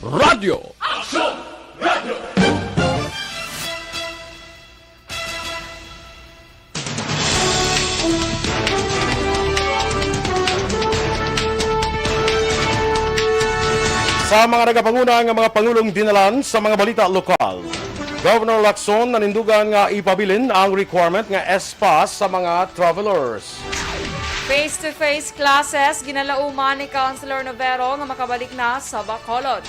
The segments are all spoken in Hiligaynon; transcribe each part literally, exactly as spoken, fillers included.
Radyo. Aksyon! Radyo! Sa mga nagapanguna nga mga pangulong dinalan sa mga balita lokal, Governor Lacson nanindugan nga ipabilin ang requirement nga S-Pass sa mga travelers. Face-to-face classes, ginalauman ni Councilor Novero nga makabalik na sa Bacolod.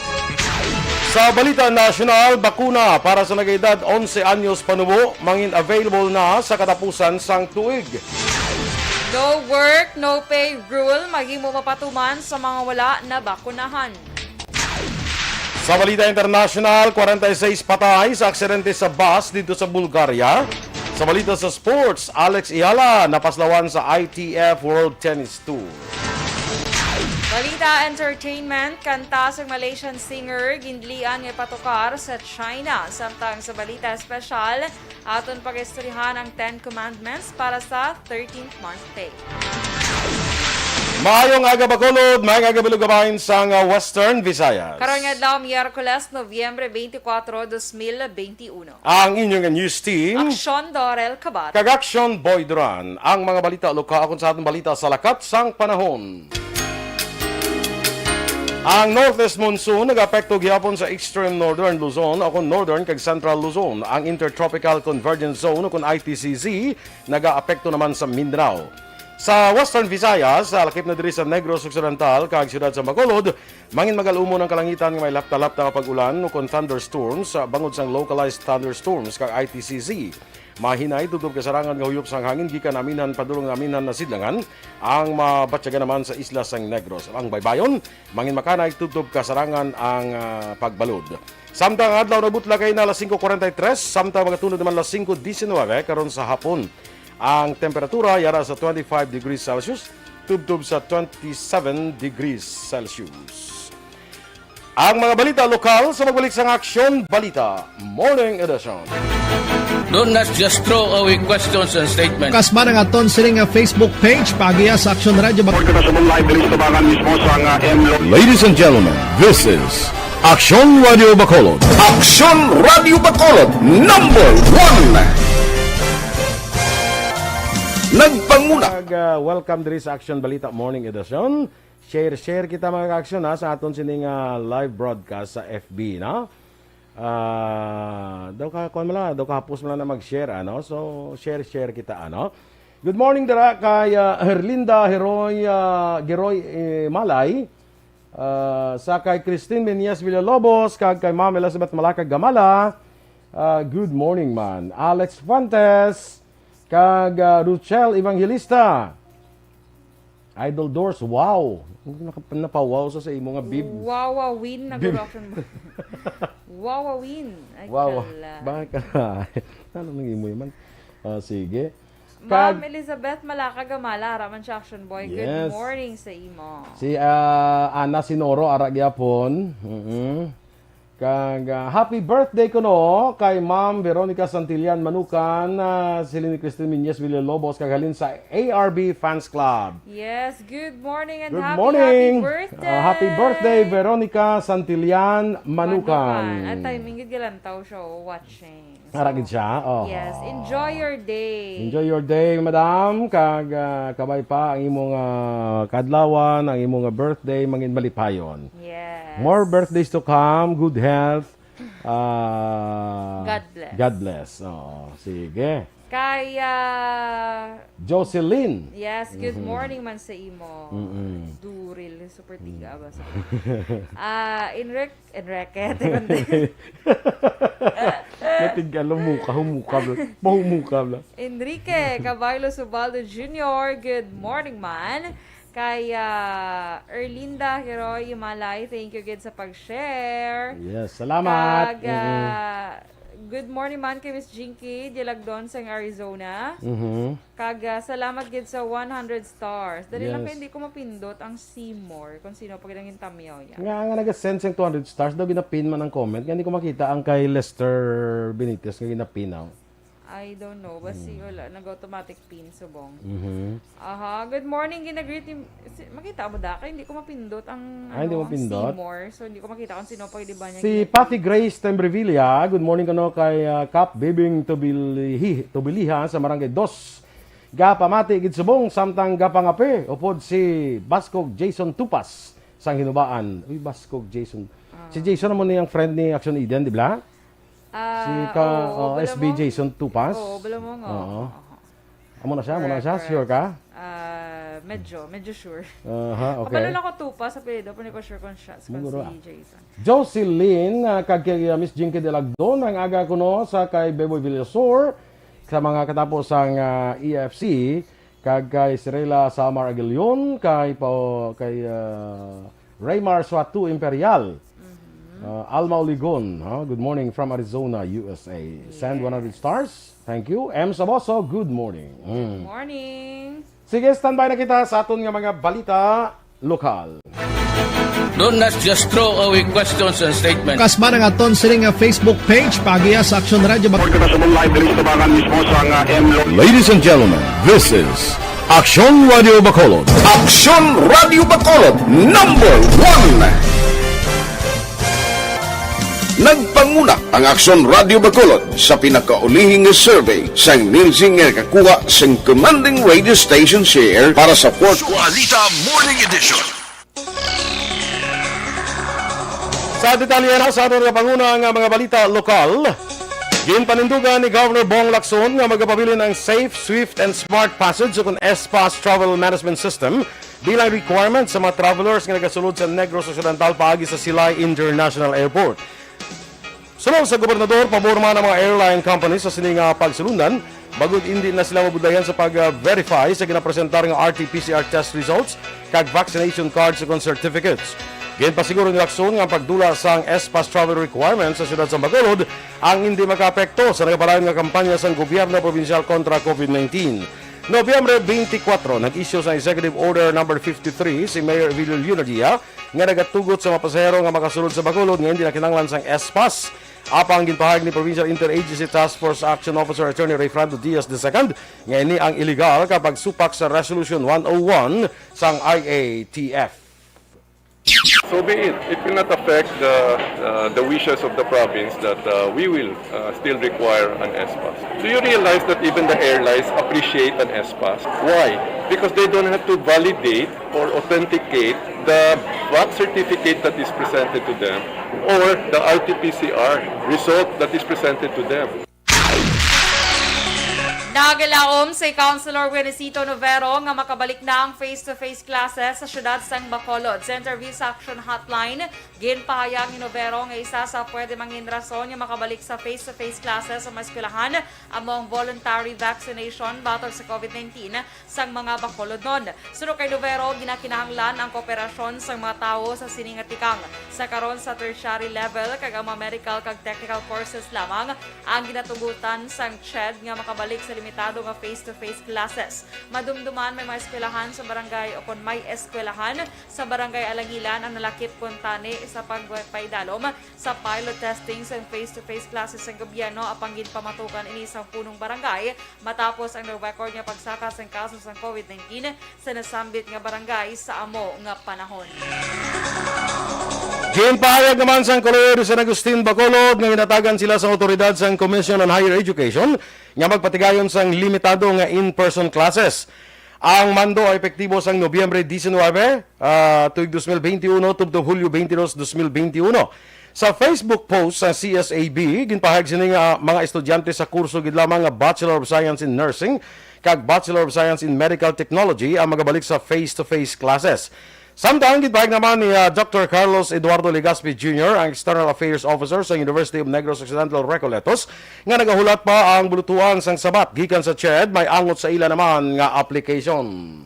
Sa balita nasyonal, bakuna para sa nagaedad onse anyos panubo mangin available na sa katapusan sang tuig. No work, no pay rule mahimo mapatuman sa mga wala nabakunahan. Sa balita internasyonal, kwarenta y seis patay sa aksidente sa bus didto sa Bulgaria. Sa balita sa sports, Alex Eala napaslawan sa I T F World Tennis Tour. Balita entertainment, kanta sang Malaysian singer gindilian nga ipatukar sa China. Samtang sa balita espesyal, aton pag-istoryahan ang Ten Commandments para sa thirteenth month pay. Maayong aga, Bacolod. Maayong aga, Balugabayan sang, ah, Western Visayas. Karon nga adlaw, Miyerkules, Nobyembre twenty-four, twenty twenty-one. Ang inyong news team. Aksyon Dorel Kabat. Kag Aksyon Boy Duran. Ang mga balita lokal akon sa atong balita sa lakat sang panahon. Ang northeast monsoon nag-apekto gihapon sa extreme northern Luzon o kon northern kag central Luzon. Ang intertropical convergence zone o kon I T C Z nag-aapekto naman sa Mindanao. Sa Western Visayas, sa lakip na diri sa Negros Occidental kag siyudad sa Bacolod, mangin magalumon ang kalangitan nga may lapta-lapta nga pag-ulan o kon thunderstorms, ah, bangod sang localized thunderstorms kag I T C Z. Mahinay tubtob kasarangan nga huyop sang hangin gikan aminhan padulong aminhan na sidlangan ang mabatyagan naman sa isla sang Negros. Ang baybayon, mangin makanay tubtob kasarangan ang, ah, pagbalod. Samtang adlaw nabutla kay na alas singko kwarenta y tres, samtang magatunod naman alas singko disinwebe karon sa hapon. Ang temperatura yara sa twenty-five degrees Celsius, tubtob sa twenty-seven degrees Celsius. Ang mga balita lokal sa magbalik sang Aksyon Balita Morning Edition. Don't just throw away questions and statements. Kasma ang aton sining nga Facebook page, paagiha sa Aksyon Radio Bak- Report ko na sa mong live diri sa tubangan mismo sa nga M Lo- Ladies and gentlemen, this is Aksyon Radio Bacolod. Aksyon Radio Bacolod, number one. Nagpanguna. Kag, ah, welcome diri sa Aksyon Balita Morning Edition. Share, share kita, mga ka-aksyon, ha, sa aton sining, ah, live broadcast sa F B, no? Ah, daw ka, kuwan mo lang, daw ka hapos mo lang na mag-share, ano? So, share, share kita, ano? Good morning dira kay, ah, Herlinda Heroy, ah, Geroy, eh, Malay, ah, sa kay Christine Meneas Villalobos, kag kay Ma'am Elizabeth Malacag Gamala. Ah, good morning, man. Alex Fuentes, kag, ah, Ruchel Evangelista. Idol Doors, wow! Naka-, napawaw sa, sa imo nga bib. Wawa win na Bib- guro action mo. Wawa win. Ay, Wawa. Kala. Bakit ka? Ano nang imo man? Ah, sige. Ma'am Kag- Elizabeth Malaka Gamala, ara man siya, Action Boy. Good Yes. morning sa imo. Si, ah, Ana Sinoro, ara gyapon. Mm-mm. Kag, ah, happy birthday kuno kay Ma'am Veronica Santillan Manukan, ah, si Lini Christine Miñez Villalobos, kag halin sa A R B Fans Club. Yes, good morning and Good happy, morning. happy birthday. Ah, happy birthday, Veronica Santillan Manukan. Manukan. At timing gid galantaw siya, oh, watching. Ara gid siya? Oh. Yes, enjoy your day. Enjoy your day, madam. Kag, ah, kabay pa ang imong, ah, kadlawan, ang imong, ah, birthday, mangin malipayon. Yes. More birthdays to come, good health. Ah, God bless. God bless. Oo, sige. Kay, ah, Jocelyn. Yes, good Mhm. morning man sa imo. Mm-mm. Duril, super tiga ba sa Ah, Enric-, Enrique, Natigalo, muka, humuka, bla. Pahumuka, bla. Enrique Caballo Subaldo Junior, good morning, man. Kay, ah, Erlinda Heroy Imalay, thank you gid sa pag-share. Yes, salamat. Kag, Mm-mm. ah, good morning man kay Miss Jinky Dilagdon sang Arizona. Mhm. Kag, ah, salamat gid sa one hundred stars. Dali lang Yes. kay hindi ko mapindot ang see more kung sino pa gid ang gintamyaw niya. Nga, nga naga-send siyang two hundred stars, daw ginapin man ang comment. Nga hindi ko makita ang kay Lester Benitez nga ginapin, oh. I don't know. Basi Hmm. wala. Nag-automatic pin subong. Mhm. Aha. Good morning. Ginagreet ni... Si, makita mo da? Kaya hindi ko mapindot ang, Ah, hindi ano, mo pindot? See more. So, hindi ko makita kung sino pwede ba niya Si ginagreet. Patty Grace Tembrevilla, good morning kano kay ah, Kap Bibing Tubilihi, Tubiliha sa Barangay Dos. Gapamati gid subong samtang gapangape upod si Baskog Jason Tupas sang Hinubaan. Uy, Baskog Jason. Si Ah. Jason naman niyang friend ni Action Eden, di ba? Si Ah, ka, oo, oh, bala S B mo? Jason Tupas. Oo, bala mo nga. Oo. Aha. Amo na siya, amo na Correct, siya, sure correct. ka? Ah, medyo, medyo sure. Aha, Kabalo okay. lang ko Tupas sa apelyido, pero hindi ko sure kung siya, kung Siguro, si ah. Jason. Jocelyn, ah, kag kay ah, Miss Jinky Delagdon, ang aga kuno sa kay Beboy Villasor, sa mga katapos sang ah, E F C, kag kay Sirela Samar Aguilion, kay pa, kay ah, Raymar Suatu Imperial, Mhm. ah, Alma Oligon, ha? Good morning from Arizona, U S A. Send Yes. one hundred stars. Thank you. M Saboso, good morning. Mm. Morning. Sige, standby na kita sa aton nga mga balita lokal. Don't not just throw away questions and statements. Kasma ang aton sini nga Facebook page, paagiha sa Aksyon Radio Bacolod. Kita sa live diri sa tabangan mismo sa nga M Lo. Ladies and gentlemen, this is Aksyon Radio Bacolod. Aksyon Radio Bacolod, number one. Nagpanguna ang Aksyon Radio Bacolod sa pinakaulihing survey sang Nielsen nga nakakuha sang commanding radio station share para sa fourth Sualita Morning Edition. Sa detalye na sa aton nga panguna nga mga balita lokal, ginpanindugan ni Governor Bong Lacson nga magapabilin ang Safe, Swift, and Smart Passage ukon S-Pass Travel Management System bilang requirement sa mga travelers nga nagasulod sa Negros Occidental paagi sa Silay International Airport. Suno sa gobernador, pabor man ang mga airline companies sa sini nga pagsulundan, bangod indi na sila mabudlayan sa pag-verify sa ginapresentar nga R T P C R test results kag vaccination cards ukon certificates. Ginpasiguro ni Lacson nga ang pagdula sang S-Pass travel requirements sa siyudad sa Bacolod ang indi makaapekto sa nagapadayon nga kampanya sang gobyerno probinsyal kontra COVID nineteen. Nobyembre twenty-four, nag-issue sa Executive Order number fifty-three si Mayor Evilio Leonadia nga nagatugot sa mga pasahero nga makasulod sa Bacolod nga hindi na kinahanglan sang S-Pass. Apang ginpahayag ni Provincial Interagency Task Force Action Officer Attorney Rayfrando Diaz the second nga ini ang illegal kag pagsupak sa Resolution one oh one sang I A T F. So be it. It will not affect the uh, the wishes of the province that uh, we will uh, still require an S-Pass. Do you realize that even the airlines appreciate an S-Pass? Why? Because they don't have to validate or authenticate the vac certificate that is presented to them or the R T P C R result that is presented to them. Naglaom si Councilor Winicito Novero nga makabalik na ang face-to-face classes sa siyudad sang Bacolod. Sa interview sa Action Hotline, ginpahayag ni Novero nga isa sa pwede mangin rason nga makabalik sa face-to-face classes sa mga eskwelahan amo ang voluntary vaccination batok sa COVID nineteen sang mga Bacolodnon. Suno kay Novero, ginakinahanglan ang kooperasyon sang mga tawo sa sini nga tikang. Sa karon, sa tertiary level kag ang mga medical kag technical courses lamang ang ginatugutan sang CHED nga makabalik sa limitado nga face-to-face classes. Madumduman may mga eskwelahan sa barangay o kon may eskwelahan sa barangay Alangilan ang nalakip kuntani sa pagpaidalom sa pilot testing sang face-to-face classes sang gobyerno, apang ginpamatukan ini sang punong barangay matapos ang na-record nga pagsaka sang kaso sang COVID nineteen sa nasambit nga barangay sa amo nga panahon. Ginpahayag naman sang Kolehiyo de San Agustin Bacolod nga ginatagan sila sang awtoridad sang Commission on Higher Education nga magpatigayon sang limitado nga in-person classes. Ang mando ay epektibo sang Nobyembre diecinuebe, ah, tuig dos mil beintiuno, tubtob Hulyo veintidós, dos mil beintiuno. Sa Facebook post sa C S A B, ginpahayag sini nga mga estudyante sa kurso gid lamang nga Bachelor of Science in Nursing kag Bachelor of Science in Medical Technology ang magabalik sa face-to-face classes. Samtang ginpahayag naman ni ah, Doctor Carlos Eduardo Legaspi Junior, ang External Affairs Officer sa University of Negros Occidental Recoletos, nga nagahulat pa ang bulutuan sang sabat gikan sa CHED may angot sa ila naman nga application.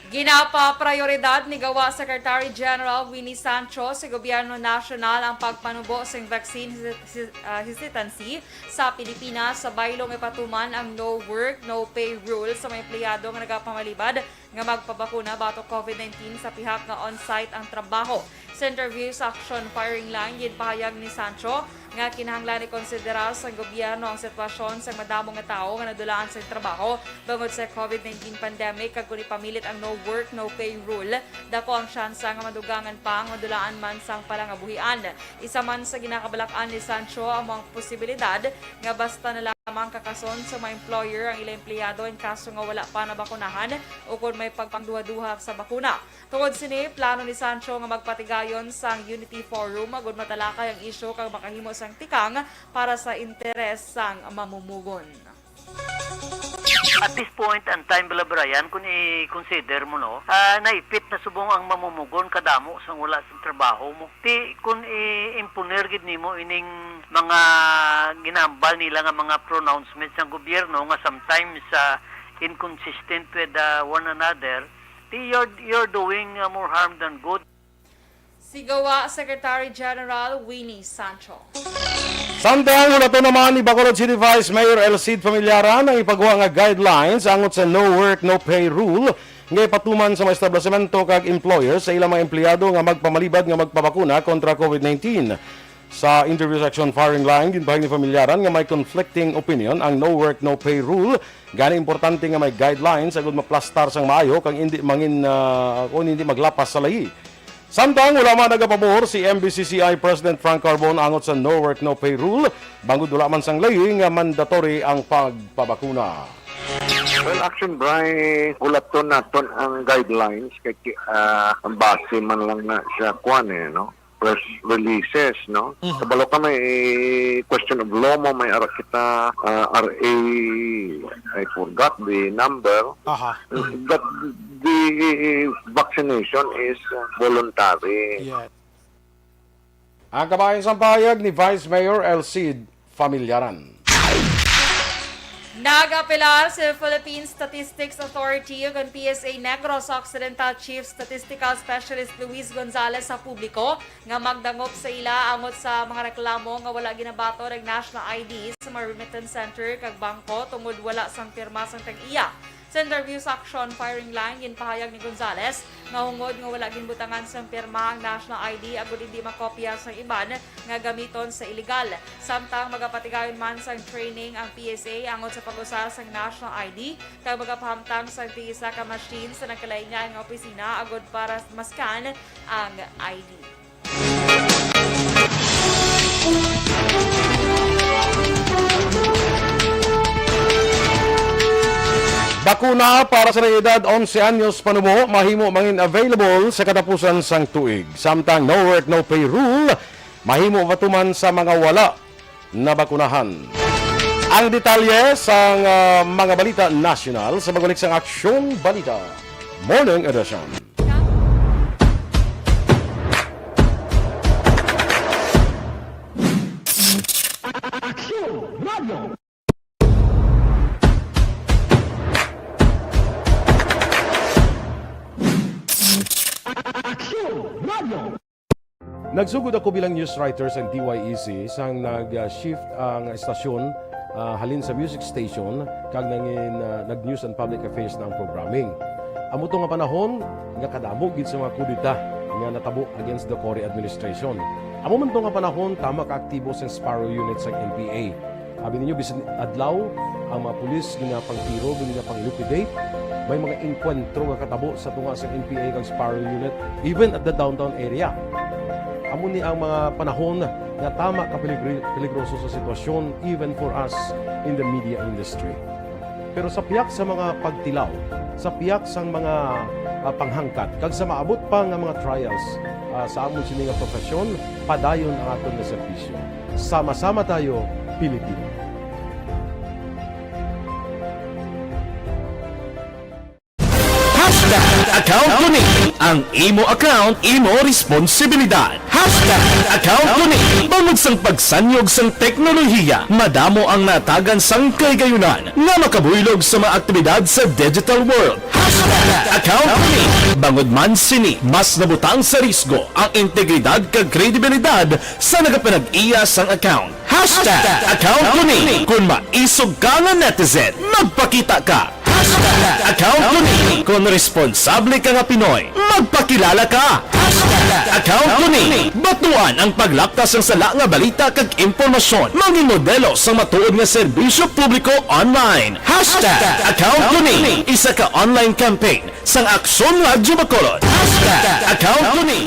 Ginapaprioridad ni Gawa Secretary General Winnie Sancho sa Gobyerno Nasyonal ang pagpanubo sing vaccine hesi-, ah, hesitancy sa Pilipinas sa baylong ipatuman ang no work, no pay rule sa mga empleyado nga nagapamalibad nga magpabakuna batok COVID nineteen sa pihak nga on-site ang trabaho. Sa interview sa Aksyon Firing Line, ginpahayag ni Sancho nga kinahanglan ikonsidera sang gobyerno ang sitwasyon sang madamo nga tawo nga nadulaan sang trabaho bangod sa covid nineteen pandemic, kag kon ipamilit ang no work, no pay rule, dako ang tsansa nga madugangan pa ang madulaan man sang palangabuhian. Isa man sa ginakabalak-an ni Sancho amo ang posibilidad nga basta na lamang kakason sa mga employer ang ila empleyado in kaso nga wala pa nabakunahan o kon may pagpangduha-duha sa bakuna. Tungod sini, plano ni Sancho nga magpatigayon sang Unity Forum agud matalakay ang isyu kag makahimo sang tikang para sa interes sang mamumugon. At this point and time, Bala Brian, kung i-consider mo, no, ah, naipit na subong ang mamumugon kadamo sang wala sa trabaho mo. Ti, kung i-imponer gid nimo ining mga ginambal nila nga mga pronouncements ng gobyerno nga sometimes ah, inconsistent with ah, one another, ti, you're, you're doing ah, more harm than good. Sigawa Secretary General Winnie Sancho. Samtang hulaton naman ni Bacolod City Vice Mayor Elcid Familiaran ang ipagwa nga guidelines angot sa no work, no pay rule nga ipatuman sa mga establisemento kag employer sa ilang mga empleyado nga magpamalibad nga magpabakuna kontra covid nineteen. Sa interview sa Aksyon Firing Line, ginpahayag ni Familiaran nga may conflicting opinion ang no work, no pay rule. Gani importante nga may guidelines agud maplastar sang maayo kag hindi mangin ah, kung hindi maglapas sa layi. Samtang wala man nagapabor si M B C C I President Frank Carbon angot sa no work no pay rule, bangod wala man sang layi nga mandatory ang pagpabakuna. Well, Action Bry, hulaton naton ang guidelines kay ah, ang base man lang na siya kuan eh, no? Press releases, no? Kabalo ka may question of law mo, may ara kita ah, R A, I forgot the number. Aha. But the vaccination is voluntary. Yeah. Ang kabahin sang pahayag ni Vice Mayor Elcid Familiaran. Nag-apelar si Philippine Statistics Authority ug ang P S A Negros Occidental Chief Statistical Specialist Luis Gonzalez sa publiko nga magdangop sa ila angot sa mga reklamo nga wala ginabaton ang national I D sa mga remittance center kag bangko tungod wala sang pirma sang tag-iya. Sa interview sa Aksyon Firing Line, ginpahayag ni Gonzalez nga hungod nga wala ginbutangan sang pirma ang national I D agud indi makopya sang iban nga gamiton sa iligal. Samtang magapatigayon man sang training ang P S A angot sa pag-usar sang national I D kag magapahamtang sang tig-isa ka machine sa nagkalain-lain nga opisina agud para ma-scan ang I D. Bakuna para sa edad onse anyos panubo mahimo mangin available sa katapusan sang tuig. Samtang no work, no pay rule mahimo matuman sa mga wala nabakunahan. Ang detalye sang ah, mga balita nasyonal sa pagbalik sang Aksyon Balita Morning Edition. Nagsugod ako bilang news writer sa D Y E C sang nag-shift ang estasyon ah, halin sa music station kag nangin ah, nag-news and public affairs na ang programming. Amo to nga panahon nga kadamo gid sa mga kudeta nga natabo against the Cory administration. Amo man to nga panahon tama ka aktibo sang Sparrow Unit sang N P A. Abi ninyo, bisan adlaw, ang mga pulis ginapangtiro, ginapang-liquidate. May mga engkwentro nga katabo sa tunga sang N P A kag Sparrow Unit, even at the downtown area. Amo ni ang mga panahon nga tama ka peligri- peligroso sa sitwasyon, even for us in the media industry. Pero sa piyak sa mga pagtilaw, sa piyak sang mga ah, panghangkat, kag sa maabot pa nga mga trials ah, sa amon sini nga profesyon, padayon ang aton nga serbisyo. Sama-sama tayo, Pilipino. Hashtag account ko ni. Ang imo account, imo responsibilidad. Hashtag account ko ni. Bangod sang pagsanyog sang teknolohiya, madamo ang natagan sang kahigayunan nga makabuylog sa mga aktibidad sa digital world. Hashtag account ko ni. Bangod man sini, mas nabutang sa risgo ang integridad kag kredibilidad sa nagapanag-iya sang account. Hashtag account ko ni. Kung maisog ka nga netizen, magpakita ka. Account ko ni. Kon responsable ka nga Pinoy, magpakilala ka. Hashtag account ko ni. Batuan ang paglapta sang sala nga balita kag impormasyon. Mangin modelo sang matuod nga serbisyo publiko online. Hashtag account ko ni. Isa ka online campaign sang Aksyon Radyo Bacolod. Hashtag account ko ni.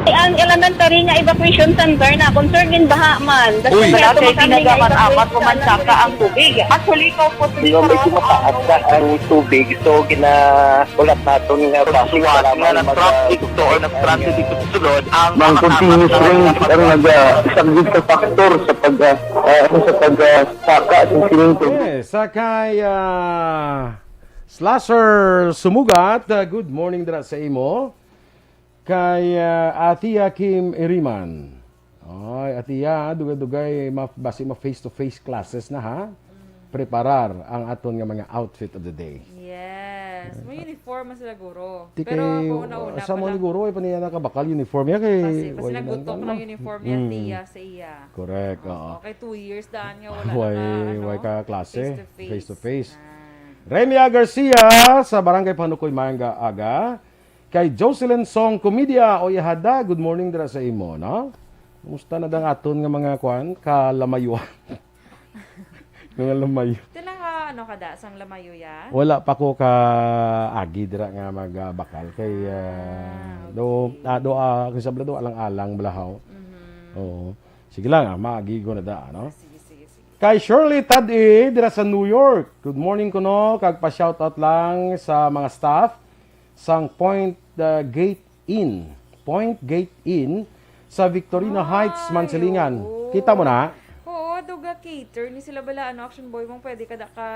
Ang elementary nga evacuation center na concern in baha man. Uy. Wala kay kami nga tinaga man, evacuate apat ko man sa saka ang tubig. Actually, ikaw po, hindi, medyo mataas na ang tubig. So, ginahulat naton nga basi nga wala man nag-traffic to or nag-transit dito sa sulod, ang mga continuous rain, ang nag-, isang big factor sa pag, ah, ah, ano, sa pag, ah, saka sa simento. Yes, sa kay, ah, Slasher Sumugat, ah, good morning dira sa imo. Kay, ah, Atia Kim Iriman. Ay, Atia, dugay-dugay, ma-, basi ma face-to-face classes na, ha? Preparar ang aton nga mga outfit of the day. Yes. May uniform man sila, guro. Ti kay, pero ako, una-una sa pa mo lang ni guro, ay pa niya nakabakal uniform niya kay, kasi, kasi wala nagutok lang, lang uniform niya, mm, tiya sa iya. Correct, oo. Oo, kay two years daan nga wala. Why, naka, ano, why ka klase? Face to face. Face to face. Ah. Remia Garcia sa Barangay Panukoy, Mayang Aga. Kay Jocelyn Song Comedia, oy, Hada, good morning dira sa imo, no? Kumusta na dang aton nga mga, kwan, kalamayuan? Mga lamayo. Ito na nga, ano ka da, sang lamayo ya? Wala pa ko ka agi dira nga magbakal kay, ah, ah, do, okay, ah, do, ah, kung sabla do, alang-alang balahaw. Mhm. Oo. Sige lang, ah, maagi ko na da, ano? Sige, sige, sige. Kay Shirley Tad-i, dira sa New York. Good morning kuno, kag pa-shoutout lang sa mga staff sang Point, uh, Gate Inn. Point Gate Inn sa Victorina Heights, Mansilingan. Ay, oo. Kita mo na? Oo, duga cater ni sila bala, ano, Action Boy, mong pwede kada ka,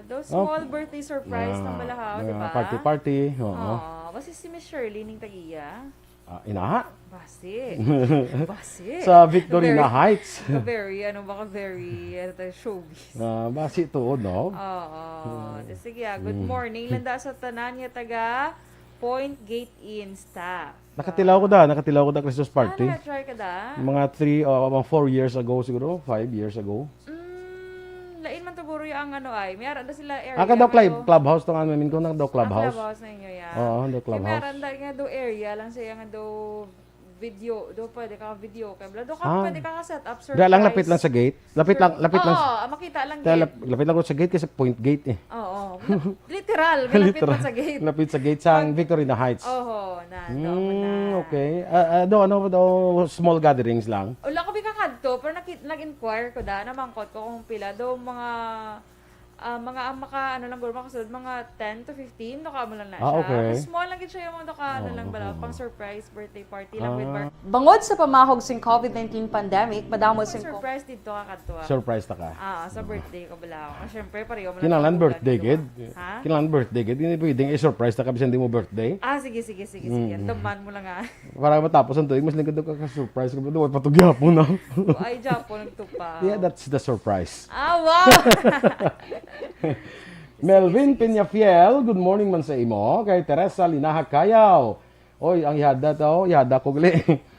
daw small birthday surprise lang bala, ha, di ba? Ah, mga party-party, oo. Oo, basi si Miss Shirley ning tag-iya. Ah, ina? Basi. Basi. Sa Victorina Heights. Very, very, ano ba ka, very, ano tayo, showbiz. Ah, basi tuod, no? Oo. Mm. Sige, ah, good morning lang da sa tanan nga taga Point Gate Inn staff. Nakatilaw ko da, nakatilaw ko da Christmas party. Ah, naka-try ka da? Mga three, uh, mga four years ago siguro, five years ago. Mm, lain man to, guro, ang ano ay. May ara na sila area. Ah, ka daw nga club-, daw clubhouse to nga, I mean, kung daw clubhouse. Ah, clubhouse na inyo, ya. Oo, daw clubhouse. Kay may ara na nga daw area lang siya nga daw video, daw pwede ka video. Kay bala, daw ka, ah, pwede ka ka-set up surprise. Dahil lang lapit lang sa gate. Lapit lang, lapit lang. Oo, ah, makita lang gate. Lap-, lapit lang ko sa gate kasi Point Gate eh. Oo. Literal, malapit man sa gate. Literal. Lapit sa gate sang Victorina Heights. Oho, na, doon na. Hmm, okay. Ah, ah, do, ano, do, small gatherings lang? Wala ko bika kadto, pero naki-, nag-inquire ko da, namangkot ko kung pila. Do, mga, ah, mga, ah, maka, ano lang, guro, makasulod, mga ten to fifteen, do ka mo lang na siya. Ah, okay. Small lang gid siya, yung mga do ka, ano lang, bala, pang surprise birthday party lang with bar-, ah. Bangod sa pamahog sing covid nineteen pandemic, madamo sing co- Surprise dito ka kadto, ah. Surprise ta ka. Ah, sa birthday ko bala. Ah, syempre, pareho mo lang. Kinahanglan birthday gid. Ha? Kinahanglan birthday gid. Hindi pwedeng i-surprise ta ka bisan di mo birthday. Ah, sige, sige, sige, sige. Mm. Demand mo lang, ah. Para matapos ang tuig, mas lingkod ka ka-surprise ka. Duwa pa to gyapon, ah. Ay, gyapon, nagtupa. Yeah, that's the surprise. Ah, wow! Melvin Peñafiel, good morning man sa imo. Kay Teresa Linaha Cayaw, oy, ang ihada to, ihada ko gali.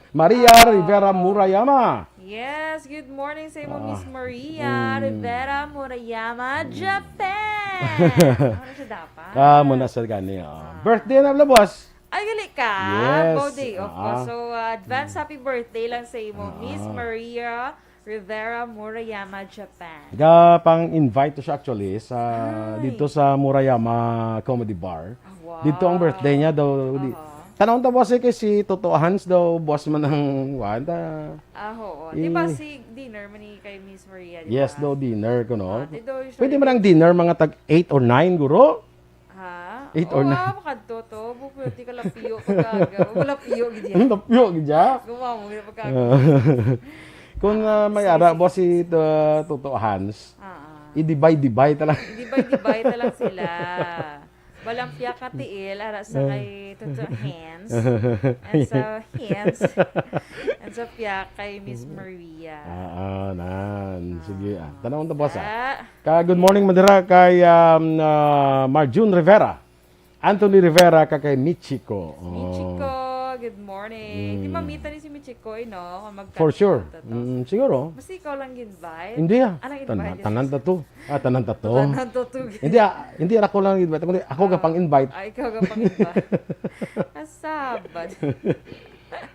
Maria Rivera Murayama. Yes, good morning sa imo, Miss Maria Rivera Murayama, Japan. Ano siya dapat? Ah, muna sa gani, oh. Birthday na bala, boss. Ay, gali ka. Yes. Bow day off ko. So, uh, advance happy birthday lang sa imo, Miss Maria Rivera Murayama, Japan. Ga pang-invite to siya actually sa, dito sa Murayama Comedy Bar. Ah, wow. Dito ang birthday niya daw. Di, tanong ta, boss, eh, kay si Toto Hans daw, boss man ang, wan, ta. Ah, oo. Di ba si dinner man ni kay Miss Maria, di ba? Yes, daw dinner ko, no? Ah, di daw usually. Pwede man ang dinner, mga tag eight or nine, guro? Ha? Eight or nine. Oo, makadto to. Bu-, pwede ka lapiyo pagkaga. Bu-, lapiyo gid yan. Lapiyo gid ya? Gumawa mo gid pagkaga. Ah. Kung, ah, may ara, boss, si, uh, Toto Hans, ah, ah, i-divide-divide ta lang. I-divide-divide ta lang sila. Balang piyak nga tiil, ara sa kay Toto Hans. And sa Hans. And sa piyak kay Miss Maria. Ah, ah, nan. Sige, ah. Tanawon ta, boss, ah. Ah. Ka, good morning, madira kay, um, ah, Marjun Rivera, Anthony Rivera, ka kay Michiko. Oh. Michiko, Good morning. Di Mm. mamita ni si Michikoy, no? Kung magkanta For sure. to. Mm, siguro. Basta ikaw lang invite. Hindi, ah. Anong Tanan, invite? tanan ta to. Ah, tanan ta to. Tanan to, to. Hindi, ah, hindi, ako lang invite. Kundi ako Ah. gapang-invite. Ah, ikaw gapang-invite. Asabad.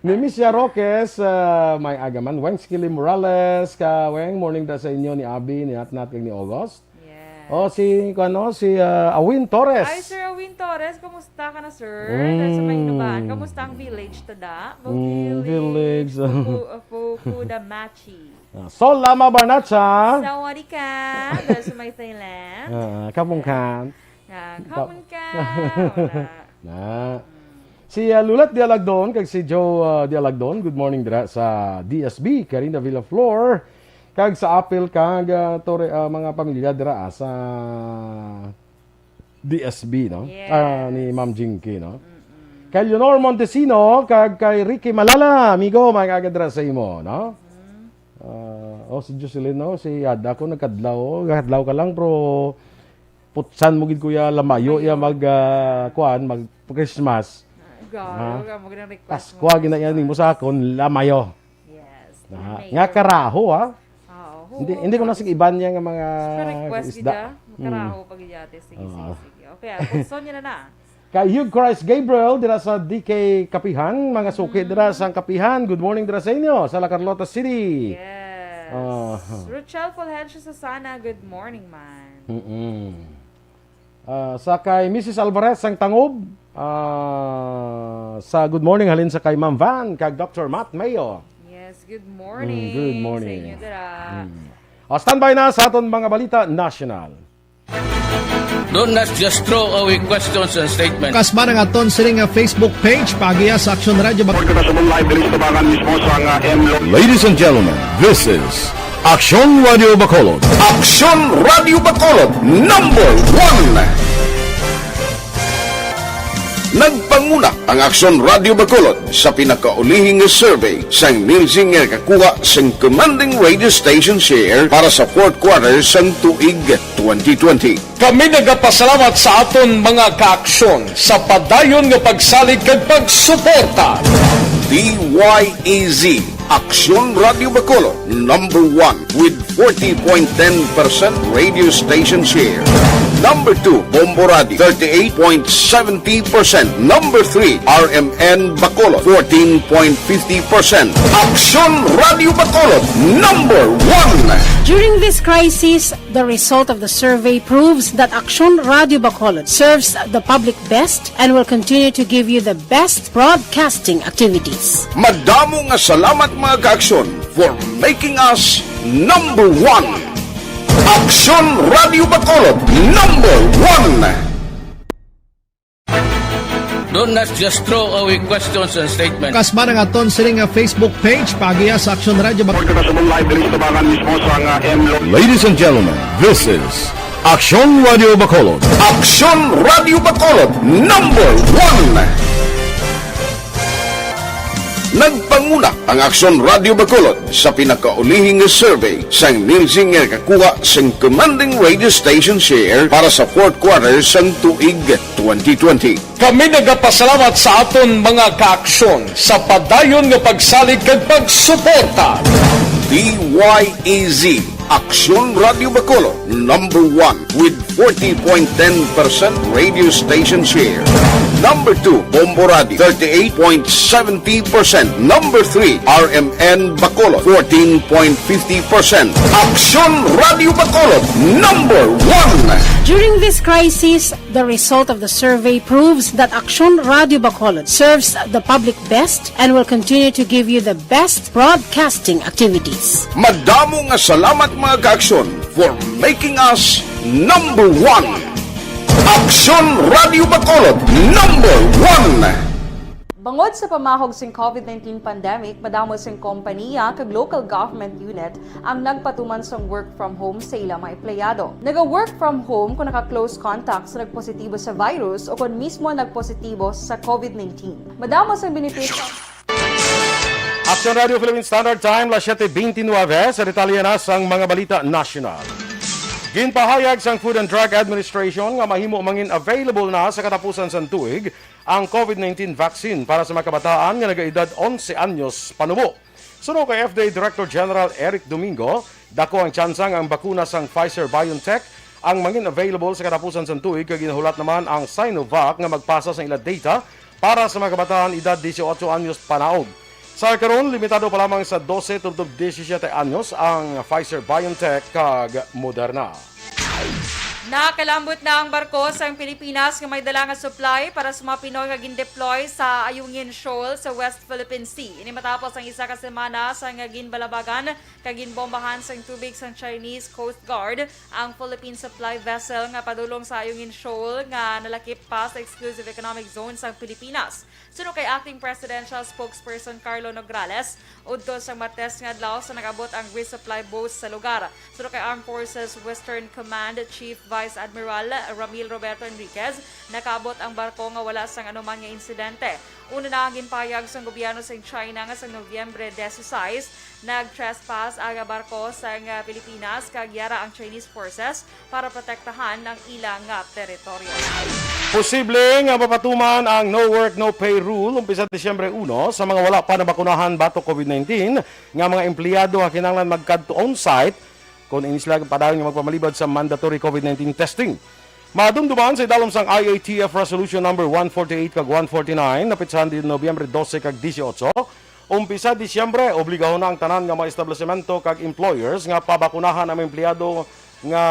Ni Miss Roques, ah, may agaman. Weng Skilly Morales, ka Weng, morning da sa inyo ni Abi, ni Atnat, kag ni August. Yes. Oh, si, ano, si, ah, Awin Torres. Hi, Sir Awin Torres. Kumusta ka na, sir? Mm. Dahil sa may Inuban. Kumusta ang village, tada? Mm, village. Fuku-, uh, Fukudamachi. Ah, Sol Lama Barnacha. Sawadika. Dahil sa may Thailand. Ah, kamungkan. Ah, Ba- kamungkan. Wala. Na. Si, ah, Lulat Dialagdon kag si Joe, ah, Dialagdon, good morning dira sa D S B, Karina Villaflor, kag sa Apil kag, ah, Torre, ah, mga pamilya dira, ah, sa D S B, no? Yes. Ah, ni Ma'am Jinky, no? Mm-mm. Kay Leonor Montesino kag kay Ricky Malala, amigo, may aga dira sa imo, no? Mm. Ah, oh, si Jocelyn, no? Si Ada ko nagkadlaw, oh. Nagkadlaw ka lang, pero putsan mo gid, kuya, lamayo Mayo. ya mag, ah, kuan, mag Christmas. Ah, garo Ha? ka, mo gid ang request Pasko, mo, gina-, yan Christmas. mo sa akon, lamayo. Yes, Na, lamayo. nga karaho, ha? Oo, Hindi, huwag hindi ko na ka. sige iban niya nga mga Sa request isda. gid, ah. Mm. Makaraho pa gid yate. Sige, Oo. sige, sige. Okay, ah, putson niya na na. Kay Hugh Christ Gabriel, dira sa D K Kapihan, mga suki Mm. dira sa Kapihan. Good morning dira sa inyo, sa La Carlota City. Yes. Ah. Rochelle Fulgencio Susana, good morning, man. Mm-mm. Ah, sa kay Missus Alvarez sang Tangob, ah, sa good morning halin sa kay Ma'am Van kag Doctor Matt Mayo. Yes, good morning Mm, good morning. sa inyo dira. Mm. Ah, standby na sa aton mga balita national. Do not just throw away questions and statements. Kasma ang aton sini nga Facebook page, paagiha sa Aksyon Radio Bag- Report na sa live diri sa tubangan mismo sa nga M Lo- Ladies and gentlemen, this is Aksyon Radio Bacolod. Aksyon Radio Bacolod, number one. Nagpanguna ang Aksyon Radio Bacolod sa pinakaulihi nga survey sang Nielsen nga nakakuha sang commanding radio station share para sa fourth quarter sang tuig twenty twenty. Kami nagapasalamat sa aton mga kaaksyon sa padayon nga pagsalig kag pagsuporta. D Y E Z, Aksyon Radio Bacolod, number one with forty point ten percent radio station share. Number two, Bombo Radio, thirty-eight point seventy percent. Number three, R M N Bacolod, fourteen point fifty percent. Aksyon Radio Bacolod, number one. During this crisis, the result of the survey proves that Aksyon Radio Bacolod serves the public best and will continue to give you the best broadcasting activities. Madamo nga salamat, mga kaaksyon, for making us number one. Aksyon Radio Bacolod, number one. Do not just throw away questions and statements. Kasma ang aton sini nga Facebook page, paagiha sa Aksyon Radio Bag- Report na sa live diri sa tubangan mismo sa nga M Lo- Ladies and gentlemen, this is Aksyon Radio Bacolod. Aksyon Radio Bacolod, number one. Nagpanguna ang Aksyon Radio Bacolod sa pinakaulihi nga survey sang Nielsen nga nakakuha sang commanding radio station share para sa fourth quarter sang tuig twenty twenty. Kami nagapasalamat sa aton mga kaaksyon sa padayon nga pagsalig kag pagsuporta. D Y E Z, Aksyon Radio Bacolod, number one with forty point ten percent radio station share. Number two, Bombo Radio, thirty-eight point seventy percent. Number three, R M N Bacolod, fourteen point fifty percent. Aksyon Radio Bacolod, number one. During this crisis, the result of the survey proves that Aksyon Radio Bacolod serves the public best and will continue to give you the best broadcasting activities. Madamo nga salamat, mga kaaksyon, for making us number one. Aksyon Radio Bacolod, number one. Bangod sa pamahog sing COVID nineteen pandemic, madamo sing kompaniya kag local government unit ang nagpatuman sang work from home sa ila mga empleyado. Naga-work from home kung naka-close contact sa nagpositibo sa virus o kon mismo nagpositibo sa COVID nineteen. Madamo sang benepisyo. Aksyon Radio Philippine Standard Time, las siete veintinueve. Sa detalye na sang mga balita nasyonal. Ginpahayag sang Food and Drug Administration nga mahimo mangin available na sa katapusan sang tuig ang COVID nineteen vaccine para sa mga kabataan nga nagaedad onse anyos panubo. Suno kay F D A Director General Eric Domingo, dako ang tsansa nga ang bakuna sang Pfizer-BioNTech ang mangin available sa katapusan sang tuig, kag ginahulat naman ang Sinovac nga magpasa sang ila data para sa mga kabataan edad disiotso anyos panaog. Sa karon, limitado pa lamang sa dose tubtob disisiete anyos ang Pfizer-BioNTech kag Moderna. Nakalambot na ang barko sang Pilipinas nga may dala nga supply para sa mga Pinoy nga gindeploy sa Ayungin Shoal sa West Philippine Sea. Ini matapos ang isa ka semana sa nga ginbalabagan kag ginbombahan sang tubig sang Chinese Coast Guard ang Philippine supply vessel nga padulong sa Ayungin Shoal nga nalakip pa sa exclusive economic zone sang Pilipinas. Suno kay Acting Presidential Spokesperson Carlo Nograles, udto sang Martes nga adlaw sa nag-abot ang resupply boats sa lugar. Suno kay Armed Forces Western Command Chief Vice Admiral Ramil Roberto Enriquez, nakaabot ang barko nga wala sang anuman nga insidente. Una na ang ginpahayag sang gobyerno sang China nga sa Nobyembre dieciséis, nag-trespass ang barko sang Pilipinas kag yara ang Chinese forces para protektahan ang ila nga teritoryo. Posible nga mapatuman ang no work, no pay rule umpisa Disyembre uno sa mga wala pa nabakunahan batok COVID nineteen nga mga empleyado nga kinahanglan magkadto on-site kon ini sila padayon nga magpamalibad sa mandatory COVID nineteen testing. Madumduman sa idalom sang I A T F Resolution Number one forty-eight kag one forty-nine, napitsahan din Nobyembre dose kag disiotso, umpisa Disyembre, obligahon na ang tanan nga mga establisemento kag employers nga pabakunahan ang mga empleyado nga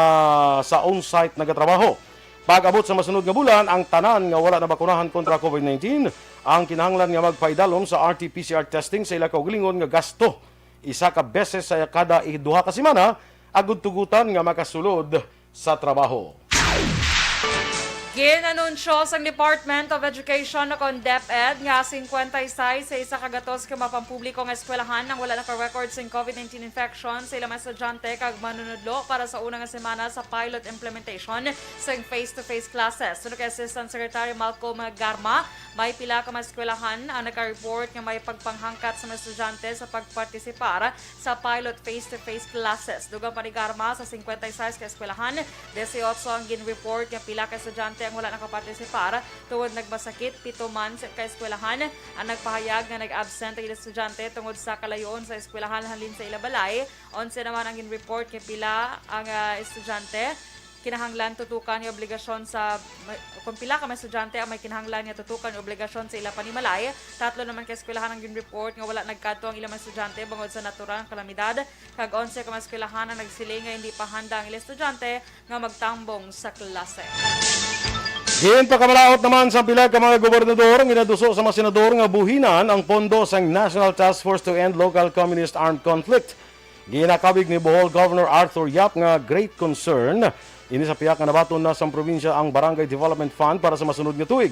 sa on-site nagatrabaho. Pag-abot sa masunod nga bulan, ang tanan nga wala nabakunahan kontra COVID nineteen ang kinahanglan nga magpaidalom sa R T P C R testing sa ila kaugalingon nga gasto isa ka beses sa kada i-, duha ka semana, agud tugutan nga makasulod sa trabaho. Gin-anunsyo sang Department of Education o kon DepEd nga cincuenta y seis sa isa ka gatos ka mapampubliko nga eskwelahan ang wala naka-record sing COVID nineteen infection sa ila mga estudyante kag manunudlo para sa una nga semana sa pilot implementation sang face-to-face classes. Suno kay Assistant Secretary Malcolm Garma, may pila ka mga eskwelahan ang naka-report nga may pagpanghangkat sa mga estudyante sa pagpartisipar sa pilot face-to-face classes. Dugang pa ni Garma, sa cincuenta y seis ka eskwelahan, dieciocho ang gin-report nga pila ka estudyante ang wala nakapartisipar tungod nagmasakit. Pito man sa ka eskwelahan ang nagpahayag nga nag-absent ang ila estudyante tungod sa kalayoon sa eskwelahan halin sa ila balay. Onse naman ang gin-report nga pila ang, ah, estudyante kinahanglan tutukan nga obligasyon sa, may, kung pila ka mga estudyante ang may kinahanglan nga tutukan nga obligasyon sa ila panimalay. Tatlo naman ka eskwelahan ang gin-report nga wala nagkadto ang ilang mga estudyante bangod sa natural nga kalamidad, kag onse ka mga eskwelahan ang nagsiling nga hindi pa handa ang ila estudyante nga magtambong sa klase. Ginpakamalaot naman sa pila ka mga gobernador ang ginaduso sa mga senador nga buhinan ang pondo sang National Task Force to End Local Communist Armed Conflict. Ginakabig ni Bohol Governor Arthur Yap nga great concern ini sa pihak nga nabaton na sang probinsya ang Barangay Development Fund para sa masunod nga tuig.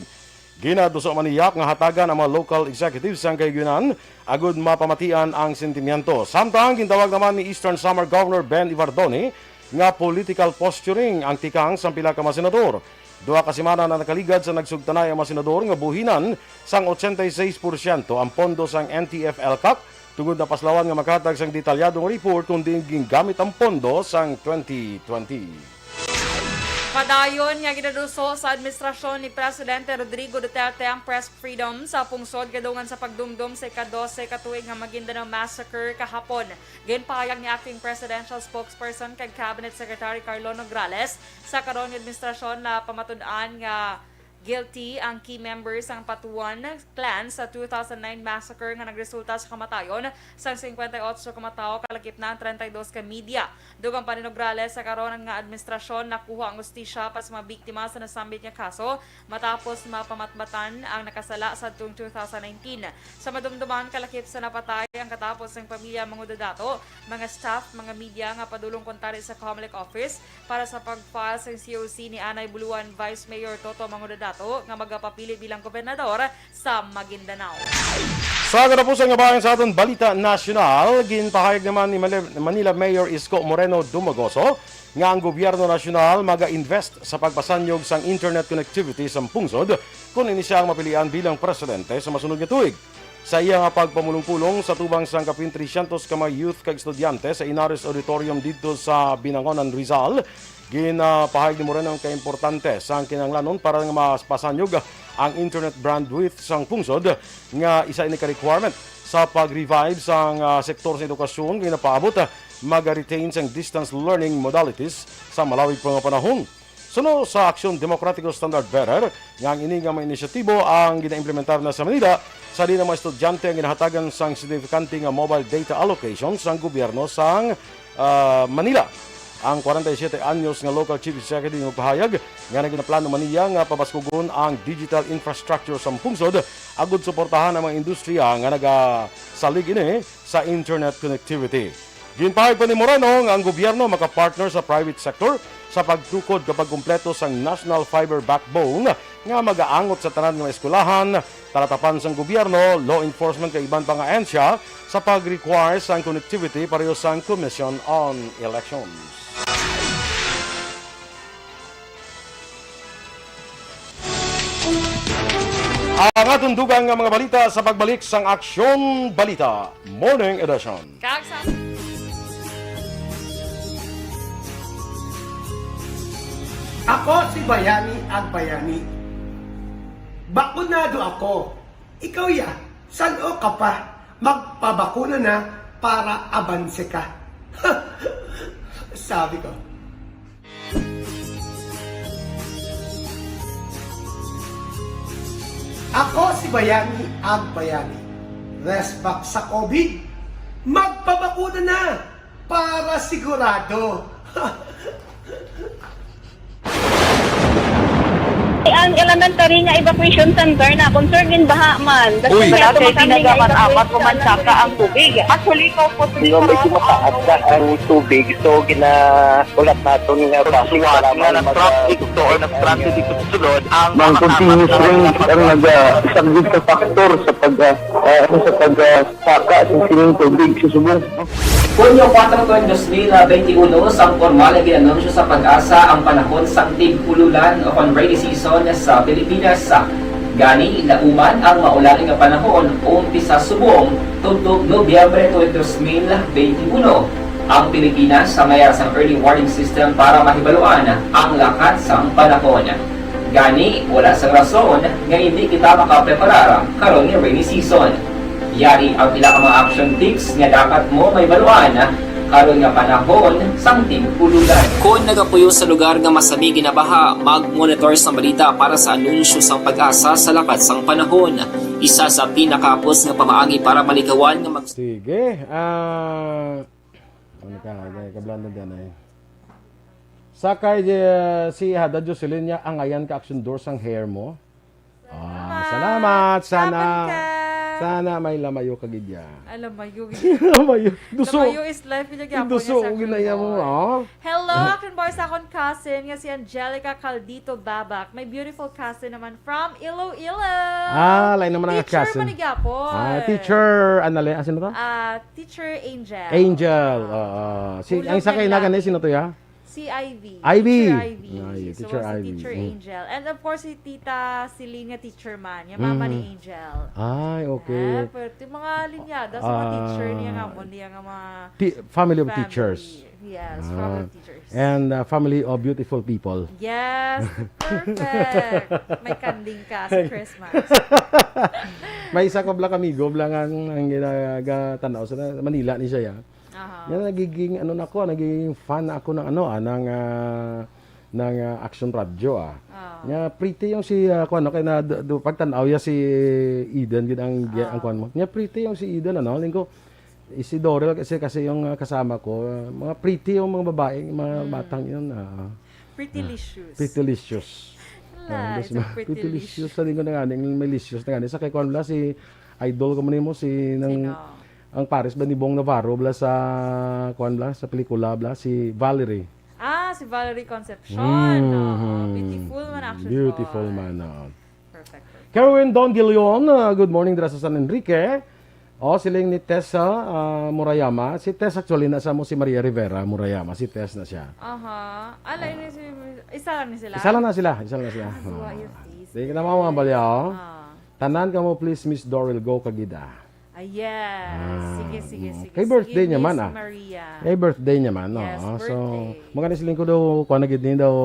Ginaduso man ni Yap nga hatagan ang mga local executives sang kahigayunan agud mapamatian ang sentimiento. Samtang gintawag naman ni Eastern Samar Governor Ben Evardone nga political posturing ang tikang sang pila ka mga senador. Duha ka semana na nakaligad sa nagsugtanay ang mga senador nga buhinan sang ochenta y seis porsyento ang pondo sang N T F-ELCAC tungod napaslawan nga makahatag sang detalyado nga report kon diin gingamit ang pondo sang twenty twenty. Padayon nga ginaduso sa administrasyon ni Presidente Rodrigo Duterte ang press freedom sa pungsod kadungan sa pagdumdom sa ika-dose ka tuig nga Maguindanao Massacre kahapon. Ginpahayag ni Acting Presidential Spokesperson kag Cabinet Secretary Carlo Nograles sa karon nga administrasyon na pamatud-an nga guilty ang key members sang Patuan clan sa two thousand nine massacre nga nagresulta sa kamatayon sang cincuenta y ocho ka mga tawo, kalakip na ang treinta y dos ka media. Dugang pa ni Nograles, sa karon nga administrasyon nakuha ang hustisya para sa mga biktima sa nasambit nga kaso matapos mapamatbatan ang nakasala sadtong two thousand nineteen. Sa madumduman, kalakip sa napatay ang katapos sang pamilya, mga dato, mga staff, mga media nga padulong kuntari sa Comelec office para sa pag-file sang C O C ni anay buluan Vice Mayor Toto Mangudadato nga magapapili bilang gobernador sa Maguindanao. Sa katapusan nga bahin sa aton balita nasyonal, ginpahayag naman ni Mali-, Manila Mayor Isko Moreno Dumagoso nga ang gobyerno nasyonal maga-invest sa pagpasanyog sang internet connectivity sa pungsod kon ini siya ang mapilian bilang presidente sa masunod nga tuig. Sa iya nga pagpamulong-pulong sa tubang sang kapin trescientos ka mga youth kag estudyante sa Henares Auditorium didto sa Binangonan, Rizal, Ginapahayag ni Moreno ang kaimportante sang kinahanglanon para nga mas pasanyog ang internet bandwidth sang pungsod, nga isa ini ka requirement sa pag-revive sang, ah, sektor sa edukasyon nga ginapaabot, ah, maga-retain sang distance learning modalities sa malawig pa nga panahon. Suno sa Aksyon Demokratiko Standard Bearer, nga ang ini nga mga inisyatibo ang ginaimplementar na sa Manila, sa diin ang mga estudyante ang ginahatagan sang signifikante nga mobile data allocation sang gobyerno sang, ah, Manila. Ang kwarenta y siyete anyos nga local chief executive nagpahayag nga naginaplano man niya nga pabaskugon ang digital infrastructure sa pungsod agud suportahan ang mga industriya nga nagasalig ini sa internet connectivity. Ginpahayag pa ni Moreno nga ang gobyerno makapartner sa private sector sa pagtukod kag pagkumpleto sang national fiber backbone nga magaangot sa tanan nga mga eskwelahan, talatapan sang gobyerno, law enforcement kag iban pa nga ahensya sa pag-require sang connectivity pareho sang Commission on Elections. Ang aton dugang nga mga balita sa pagbalik sang Aksyon Balita Morning Edition. Kag sa Ako si Bayani Agbayani. Bakunado ako. Ikaw ya, san-o ka pa? Magpabakuna na para abanse ka. Sabi ko. Ako si Bayani Agbayani. Respect sa COVID. Magpabakuna na para sigurado. Ang elementary nga evacuation center na concern din baha man. Uy. Kasi wala Malapit kami na nga gaman evacuation apat o man center. Saka ang tubig. Actually, ko po Nga medyo mataas na ang tubig, so ginaulat naton nga basi Suwat para nga mag-, nag-traffic to or nag-stranded dito sa sulod ang Mang mga continuous kasama rain sa ang nag-, ah, isang good factor sa pag, ah, ah, sa pag, ah, saka sa sining tubig sa subong. Hunyo kuwatro tuig dos mil benti uno, sang pormal nga gin-anunsyo sa PAGASA ang panahon sang tig-ululan o kon rainy season sa Pilipinas. Gani, nauman ang maulan nga panahon umpisa subong tubtob Nobyembre tuig dos mil benti uno. Ang Pilipinas may ara sang early warning system para mahibaluan ang lakat sang panahon. Gani, wala sang rason nga indi kita makapreparar karon nga rainy season. Yari ang pila ka mga action tips nga dapat mo mahibaluan karon nga panahon sang tig-ululan. Kon nagapuyo sa lugar nga masami ginabaha, mag-monitor sang balita para sa anunsyo sang PAGASA sa lakat sang panahon. Isa sa pinakahapos nga pamaagi para malikawan nga mag- Sige, ah, ano ka, kablando din ay. Sakay, eh, si Hada Jocelyn niya, angayan ka action door sang hair mo. Ah, salamat. Salamat. Sana, Kapag ka sana may lamayo ka gid ya. Ay, lamayo gid. Lamayo. Duso. Lamayo is life, gid ang Duso, gyapon niya sa ginaya mo, Queen Boy. Oh. Hello, Ah. Action Boy, sa akon cousin nga si Angelica Caldito Babak. My beautiful cousin naman from Iloilo. Ah, lain naman ang Teacher cousin. Man ni gyapon. Ah, teacher, ano le-, ah, sino to? Ah, Teacher Angel. Angel, Ah. Oo. Si, Ulog ang isa ng kay na gani, langit. Sino to ya? Si Ivy. Ivy. Teacher Ivy. Ay, So, Teacher si Ivy. Teacher Mm. Angel. And of course, si Tita Celine nga teacher man. Yung mama ni Mm. Angel. Ay, okay. Ah, pero yung mga linyada sa mga Ah. teacher niya nga mo, niya nga mga Ti-, family of family. Teachers. Yes, Ah. family of teachers. And, uh, family of beautiful people. Yes, perfect. May kanding ka sa Christmas. May isa ko bla ka amigo, bla nga ang, ang ginagatan-aw sa Manila ni siya, ya. Aha. Yan, nagiging, ano na ako, nagiging fan na ako ng, ano, ah, ng, ah, ng, ah, Action Radio, ah. Ah. Nga, pretty yung si, ah, kuwan, no, kay na, do, do, pagtanaw ya si Eden, gid ang, Ah. ang kuwan mo. Nga, pretty yung si Eden, ano, lingko, eh, si Dorel kasi, kasi yung, ah, kasama ko, ah, mga pretty yung mga babae, mga Mm. batang yun, ah. Pretty licious. Ah, pretty licious. Wala, Ah, it's a mas ma-, pretty pretty licious. Licious. Sa linggo na nga, may licious na nga. Sa kay kuwan bla, si idol ko man mo, si nang Sino? Ang pares ba ni Bong Navarro bla sa, kuwan bla, sa pelikula bla, si Valerie. Ah, si Valerie Concepcion. Mm. Oo, beautiful man, action Beautiful boy. Man, oo. Perfect, perfect. Kerwin Don De Leon, ah, good morning dira sa San Enrique. Oh, siling ni Tessa, ah, Murayama. Si Tess actually na sa mo si Maria Rivera Murayama. Si Tess na siya. Aha. Ah, lain ni si, isa lang ni sila? Isa lang na sila. Isa lang na sila. Ah, duwa Oh. yung Tess. Di ka na mawawala, oh. Ah. Tanan kamo, please, Miss Dorel, go kagida. Ah, yes. Ah, Sige, sige, mm. sige. Kay birthday Sige, niya man, Miss ah. Maria. Kay birthday niya man, no? Yes, Ah, so, birthday. Mga siling ko daw, kuha na gid ni daw,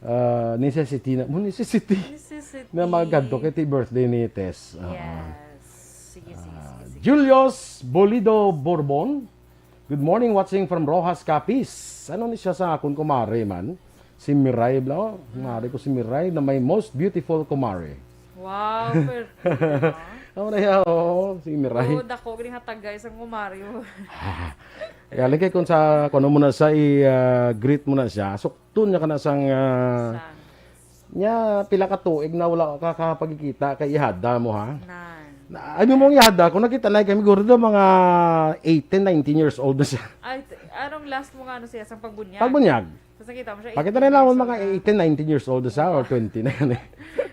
ah, necessity na, mo necessity Necessity. na magadto kay ti birthday ni Tess. Ah, ah. Yes. Sige, sige, Ah, sige, sige. Julius Bolido Borbon, "Good morning, watching from Roxas, Capiz." Ano ni siya sa akon kumare man? Si Miray bla, oh. Kumare ko si Miray na may most beautiful kumare. Wow, perfect, ah. Ano na yan? Oo, si Miray. Oo, dako gini nga tagay sang kumare mo. Kaya lagi kung sa, kung ano mo na sa i-, ah, greet mo na siya, suktun niya ka na sang, ah, Sang. Niya, pila ka tuig na wala ka kapagkita kay ihada mo, ha? Nan. Na, ano mo ang ihada? Kung nakita na kami, guro daw mga eighteen, nineteen years old na siya. Ay, t-, anong last mo nga, ano siya, sang pagbunyag? Pagbunyag. Tapos nakita mo siya, Pakita eighteen na lang years mga old na. eighteen, nineteen years old na siya or Oo. twenty na yan eh.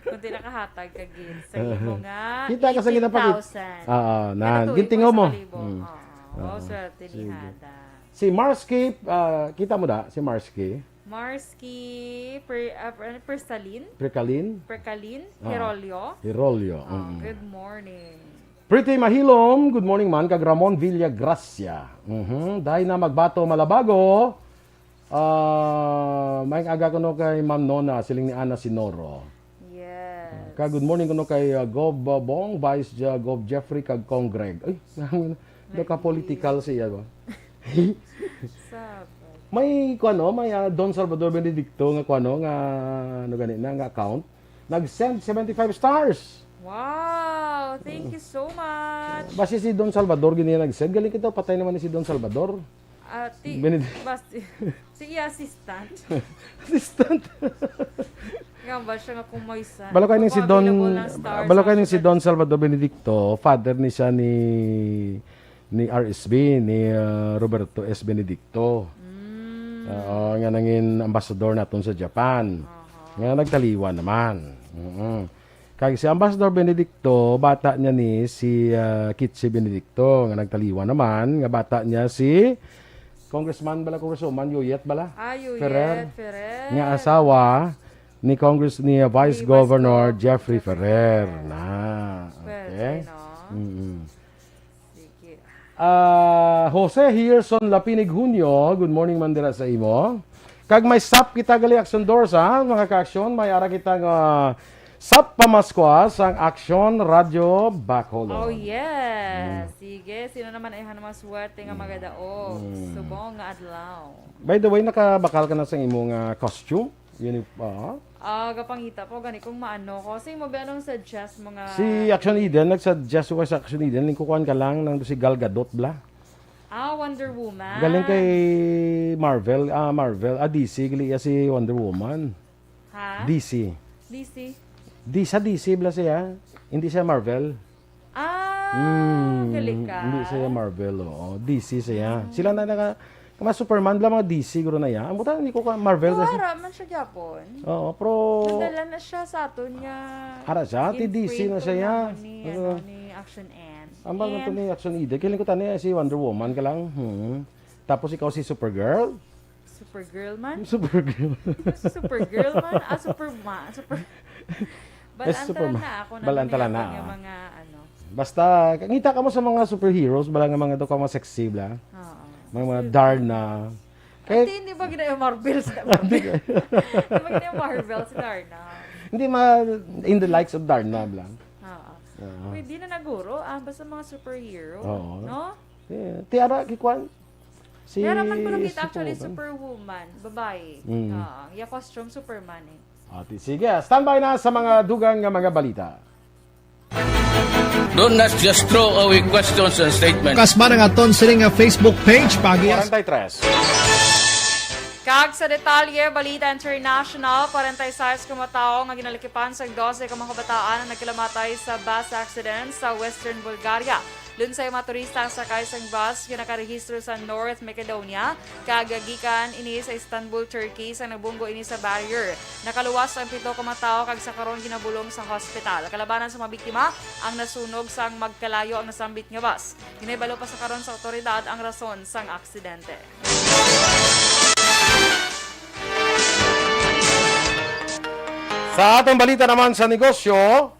Kung di nakahatag ka, gid, sa imo nga Kita ka sa ginapakit-, eighteen thousand. Oo, Kada nan. tuig, Gintingo isa mo. ka libo. Hmm. Oo. Wow, Oo. swerte ni Sige. Hada. Si Marsky, ah, kita mo da? Si Marsky? Marsky, per-, ah, per-, ano, Persalin? Perkalin? Perkalin? Ah, Herolio? Herolio, Oh, mm. good morning. Pretty Mahilom, good morning man, kag Ramon Villagracia. Mhm. Dahil na magbato malabago, ah, maayong aga kuno kay Ma'am Nona, siling ni Ana Sinoro. Yes. Ka, good morning kuno kay, ah, Gov, ah, Bong, Vice, ah, Gov Jeffrey, kag Cong Greg. Ay, naka-political siya ba? Sabag. May, kuwano, may, ah, Don Salvador Benedicto nga, kuwano, nga, ano gani na, nga account. Nag-send seventy-five stars. Wow! Thank you so much. Basi si Don Salvador gini nag-send. Galing kita, patay naman ni si Don Salvador. Ah, ti-, Benedict- bas-, si iya assistant. Assistant. Nga ba siya nga kung may sa-, Balo kayo ni kung si Don, available ang stars, balo kayo ang ni si sugar. Don Salvador Benedicto, father ni siya ni, ni R S B, ni, ah, Roberto S Benedicto. Mm. Oo, nga nangin ambasador naton sa Japan. Aha. Nga nagtaliwan naman. Mm. Kag si Ambassador Benedicto, bata niya ni si, ah, Kitsi Benedicto, nga nagtaliwan naman, nga bata niya si Congressman bala, Congresswoman Yuyet bala? Ah, Yuyet Ferrer, Ferrer. Nga asawa ni Congress-, ni, ah, Vice Ni Vice Governor Gov Jeffrey Jeffrey Ferrer. Ferrer. Na. Swerte, Okay. no? Mm-mm. Sige. Ah, Jose Herson Lapinig Junio, good morning man dira sa imo. Kag may sap kita gali, Aksyon Dors, ha, mga ka-aksyon, may ara kita nga sap pamaskwa sang Aksyon Radyo Bacolod. Oh, yes. Mm. Sige, sino naman ay hanang maswerte nga Mm. magadaog? Mm. Subong nga adlaw. By the way, nakabakal ka na sa imo nga costume? Yun yung, ah? Ah, gapangita po, gani kung maano ko. Sige mo, be, anong suggest mo nga? Si Action Eden, nag-suggest ko sa Action Eden, lingkukuhan ka lang ng si Gal Gadot, bla. Ah, Wonder Woman. Galing kay Marvel, ah, Marvel, ah, D C, gali iya si Wonder Woman. Ha? D C. D C. Di sa D C, bla siya. Hindi siya Marvel. Ah, Hmm, galing ka. Hindi siya Marvel, oo. D C siya. Hmm. Sila na naka, mga Superman, bla, mga D C, guro na yan. Ang buta, hindi ko ka Marvel No, kasi. Hara man siya gyapon. Oo, pero Nadala na siya sa aton nga Hara siya, ti D C imprint na siya, ya. Ni, ano, Oo. ni Action Ant. Ang bang Ant. Ito ni Action Eden? Kiling ko tani si Wonder Woman ka lang. Hmm. Tapos ikaw si Supergirl? Supergirl man? Supergirl. Supergirl man? Ah, Superma-, super-, Ay, Balaan Superman. Tala na ako na Balaan tala na, nga ah. Mga ano. Basta, ngita ka mo sa mga superheroes, bala nga mga daw ka mga sexy, bla? Oo. Mga, mga Super- Darna. Kaya Ate, hindi ba gina-, Marvel sa Hindi ka- Hindi ba gina-, Marvel si Darna? Hindi ma-, in the likes of Darna, bla? Oo. Oo. Pwede na naguro, ah, basta mga superhero, Oo. no? Yeah. Tiara, kikwan? Si Yara man ko nakita, actually, Superwoman. Superwoman, babae. Mm. Ah, ya costume, Superman eh. Ah, ti-, sige, standby na sa mga dugang nga mga balita. Don't not just throw away questions and statements. Kasba na nga ton sini nga Facebook page, pagi-, Forty-three. Kag sa detalye, balita international, forty-six ka mga tawo nga ginalikipan sang dose ka mga kabataan ang nagkalamatay sa bus accident sa Western Bulgaria. Lunsay mga turista ang sakay sang bus nga nakarehistro sa North Macedonia, kag gikan ini sa Istanbul, Turkey, sa nabunggo ini sa barrier. Nakaluwas ang pito ka mga tawo kag sa karon ginabulong sa hospital. Kalabanan sa mga biktima ang nasunog sang magkalayo ang nasambit nga bus. Ginahibalo pa sa karon sa awtoridad ang rason sang aksidente. Sa atong balita naman sa negosyo,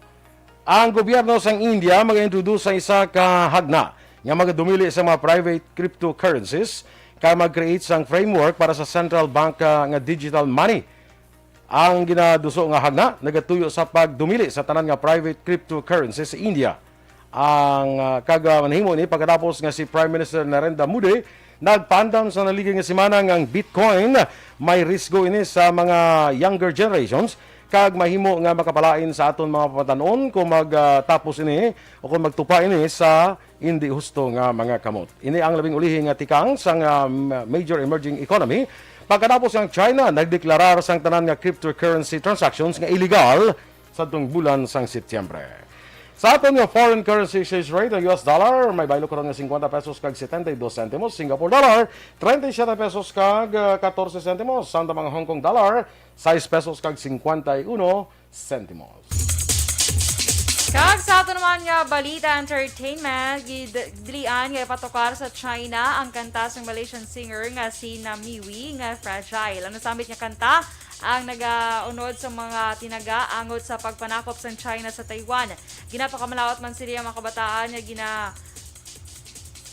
Ang gobyerno sang India mag-introduce sa isa ka hagna nga magadumili sa mga private cryptocurrencies kag mag-create sang framework para sa central bank, ah, nga digital money. Ang ginaduso nga hagna nagatuyo sa pagdumili sa tanan nga private cryptocurrency sa India. Ang, ah, kag, ah, nahimo ni pagkatapos nga si Prime Minister Narendra Modi nagpaandam sa naligid nga semana nga ang Bitcoin may risgo ini sa mga younger generations kag mahimo nga makapalain sa aton mga pamatan-on kung mag, ah, tapos ini o kung magtupa ini sa hindi husto nga mga kamot. Ini ang labing ulihi nga tikang sang, ah, major emerging economy pagkatapos nga ang China nagdeklarar sang tanan nga cryptocurrency transactions nga illegal sadtong bulan sang Setyembre. Sa aton nga foreign currency exchange rate, ang U S dollar may baylo karon nga fifty pesos kag seventy-two centimos, Singapore dollar thirty-seven pesos kag, ah, fourteen centimos, samtang ang Hong Kong dollar six pesos kag fifty-one centimos. Kag sa ato naman nga balita entertainment, gid-, dilian nga ipatukar sa China ang kanta sang Malaysian singer nga si Namiwi nga Fragile. Ang nasambit nga kanta ang nagaunod sa mga tinaga angot sa pagpanakop sang China sa Taiwan. Ginapakamalaut man sila ang mga kabataan nga gina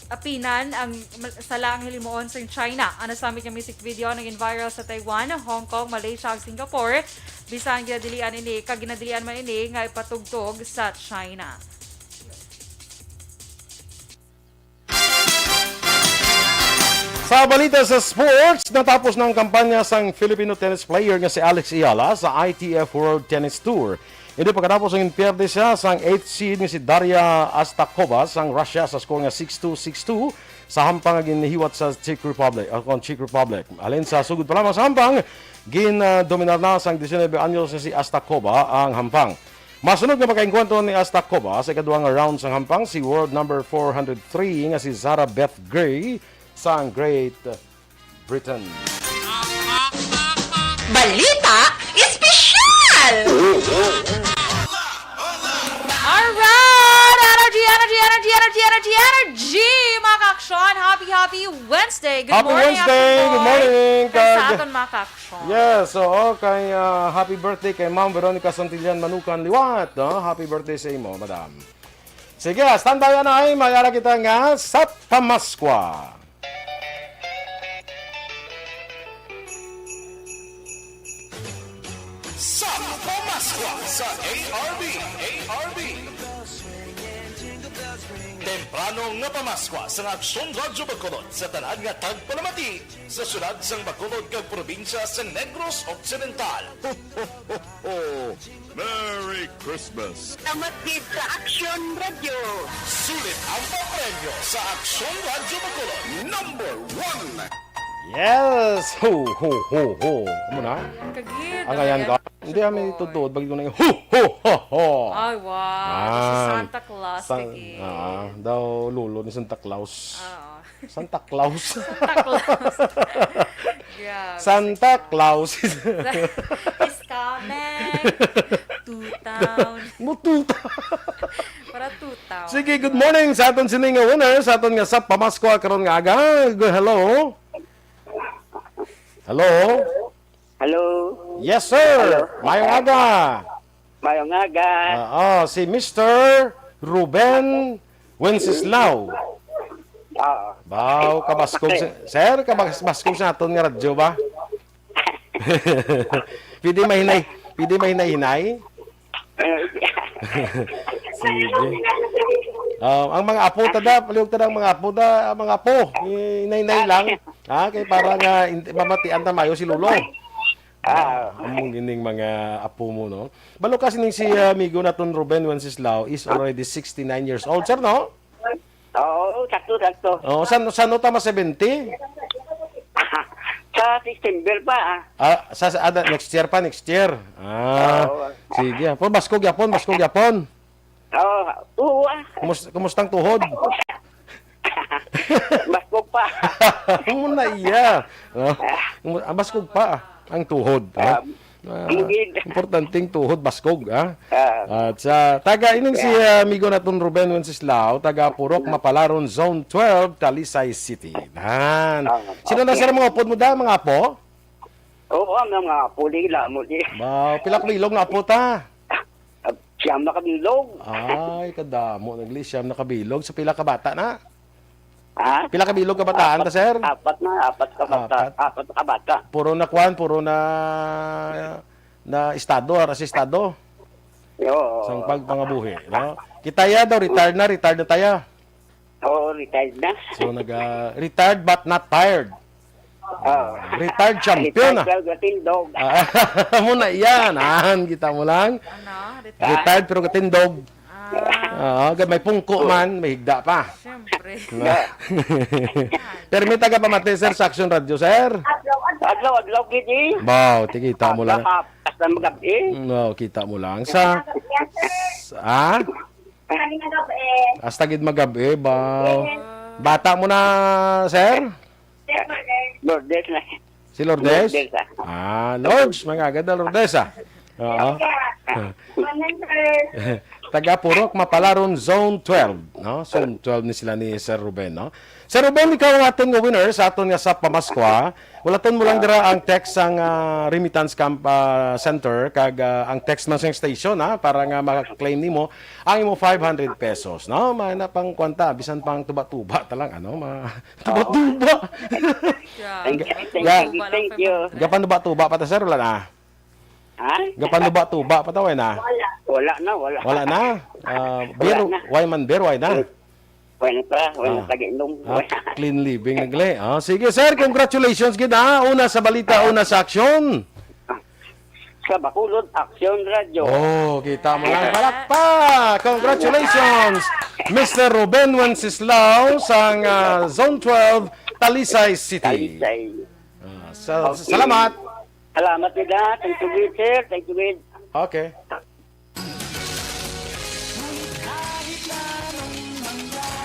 apinan ang mal-, sala ang hilimuon sang China. Ang nasambit nga music video naging viral sa Taiwan, Hong Kong, Malaysia, ug Singapore. Bisan ginadilian ini, kag ginadilian man ini nga ipatugtog sa China. Sa balita sa sports, natapos na ang kampanya sang Filipino tennis player nga si Alex Eala sa I T F World Tennis Tour. Hindi pagkatapos ang inpierde siya sang eighth seed nga si Daria Astakova sang Russia sa score nga six two, six two sa hampang nga ginhiwat sa Czech Republic, o kon Czech Republic. Halin sa sugod pa lamang sa hampang, gin, ah, dominar na sang diecinuebe anyos nga si Astakova ang hampang. Masunod nga makaengkwentro ni Astakova sa ikaduha nga round sang hampang si world number four hundred three nga si Zara Beth Gray sang Great Britain. Balita Espesyal! Alright! Energy, energy, energy, energy, energy, energy! Mga kaaksyon, happy, happy Wednesday! Good Happy morning, Wednesday! Action Good Boy! morning! Kag sa Kag- aton, mga kaaksyon. Yes, oo, kay ah, happy birthday kay Ma'am Veronica Santillan Manukan Liwat. No? Happy birthday sa imo, madam. Sige, standby na ay mayara kita nga sa Pamaskwa. Sa Pamaskwa sa A R B, A R B. Temprano nga Pamaskwa sa Aksyon Radyo Bacolod sa tanan nga tagpalamati sa syudad sang Bacolod kag probinsya sa Negros Occidental. Ho, ho, ho, ho. Merry Christmas! Tamat gid sa Aksyon Radyo. Sulit ang papremyo sa Aksyon Radyo Bacolod. Number one! Yes! Ho, ho, ho, ho! Amo na? Kagid. Ang ayan ka? Hindi, kami tutuod. Bagay ko na yung ho, ho, ho, ho! Ay, wow. Ah, Si Santa Claus, San- kagid. Ah, daw lolo ni Santa Claus. Oo. Santa Claus. Santa Claus. Grabe. Santa Claus. Is coming to town. Mututa. Para to town. Sige, good morning sa aton sini nga winner, sa aton nga sa Pamaskwa karon nga aga. Good, hello. Hello. Hello. Yes, sir. Hello. Mayong aga. Mayong aga. Oo, si Mister Ruben Wenceslao. Oo. Baw, kabaskog sa, sir, kabas-, baskog sa aton nga radyo ba? Pwede mahinay, pwede mahinay-hinay? Sige. Ah, ang mga apo, tada, palihog tada ang mga apo, da, mga apo, eh, hinay-hinay lang. Ha, kay para nga in- mamatian ta mayo si Lolo. Ah. Among ining mga apo mo, no? Balo kasi ning si ah, amigo naton Ruben Wenceslao is already sixty-nine years old, sir, no? Oo, sakto, sakto. Oh, san san ta ma seventy? Sa December pa, ah. Ah, sa, sa ada, next year pa, next year. Ah, Oo. Sige. Pon baskog yapon, baskog yapon. Oo, oo, ah. Kumus, kumustang tuhod? Baskog pa. Amo na iya. No? Kumu- ah, baskog pa ang tuhod. Ha? Um, Ah, mugid. importanteng tuhod, baskog, ha? Ah. At sa taga ining si ah, amigo naton Ruben Wenceslao, taga Purok Mapalaron, Zone twelve, Talisay City. Nan. Ah, Sino na okay. sila mga upod mo da, mga apo? Oo, ang mga apo nila mo di. Ba, pila ka bilog na apo ta? Siyam na kabilog. Ay, kadamo. Nagli siyam na kabilog. Sa pila ka bata na? Ha? Pila ka bilog ka bataan ta, sir? Apat na, apat ka bata. Apat. Apat ka bata. Puro na kwan, puro na, na estado, ara sa estado. Oo. Sang pagpangabuhi, no? Kita ya daw, retired na, retired na taya. Oo, retired na. So, naga, retired but not tired. Oo. Retired champion, Retired ah. Well, gatindog. Ah, mo na yan. Ahan, kita mo lang. Ano? Retired? Retired pero gatindog. Ah, Ah, may pungko man, may higda pa. Siyempre. Na. Pero may taga pamati, sir, sa Action Radio, sir. Adlaw, adlaw, gid eh. Baw, tikita mo lang. Adlaw, hap-, hasta magabi. No, kita mo lang. Sa, sa, ah? Hasta gid magabi, baw. Bata mo na, sir? Lourdes na. Si Lourdes? Lourdes, ah. Ah, Lourdes, mga agad na Lourdes, ah. Oo. Taga Purok Mapalaron, Zone twelve, no? Zone twelve ni sila ni Sir Ruben, no? Sir Ruben, ikaw ang aton nga winner sa aton nga sa Pamaskwa. Walaton mo lang dira ang text sang, ah, remittance camp, ah, center kag, ah, ang text man sa station, ha, para nga maka-claim nimo ang imo five hundred pesos, no? May na pang kwanta, bisan pang tuba-tuba ta lang, ano, ma-, tuba-tuba. Yeah. Thank you, thank you, Tuba lang thank you. Gapan tuba-tuba pa ta, sir, wala na. Ha? Gapan tuba-tuba pa ta, wala na. Wala na, wala. Wala na. Ah, Wala beer, na. Why man beer, why na? Wala pa, wala Ah. pa giinom. Ah, Wala. Clean living na gali. Ah, sige, sir, congratulations gid, ha. Una sa balita, una sa aksyon. Sa Bacolod Action Radio. Oh, kita mo lang. Palakpak! Congratulations, Mister Ruben Wenceslao sang, ah, Zone twelve, Talisay City. Talisay. Ah, sa-, Okay. salamat. Salamat, Dida. Thank you, sir. Thank you, Dida. Okay.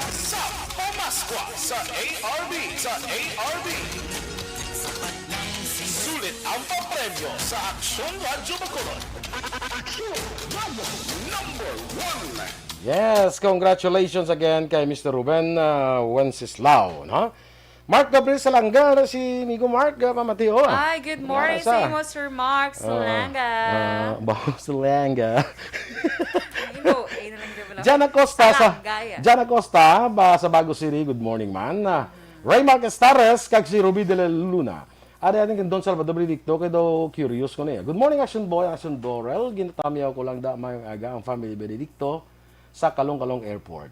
Sa Pamaskwa sa A R B, sa A R B. Sulit ang papremyo sa Aksyon Radyo Bacolod. Aksyon Radyo number one. Yes, congratulations again kay Mister Ruben, ah, Wenceslao, no? Mark Gabriel Salanga, na si Migo Mark, ah, pamati, oh. Ay, good morning Nasa? sa imo, Sir Mark Ah, Salanga. ah, Boss Salanga. Ino, eh, na lang, di ba lang? Jan Acosta sa, Salanga, yeah. Jan Acosta, ba, sa Bago City, good morning, man. Ah, Ray Mark Estares, kag si Ruby de la Luna. Ari, ating kang Don Salvador Benedicto, kay daw curious ko na, eh. Good morning, Action Boy, Action Dorel. Ginatamyaw ko lang da mayong aga ang family Benedicto sa Calong-Calong Airport.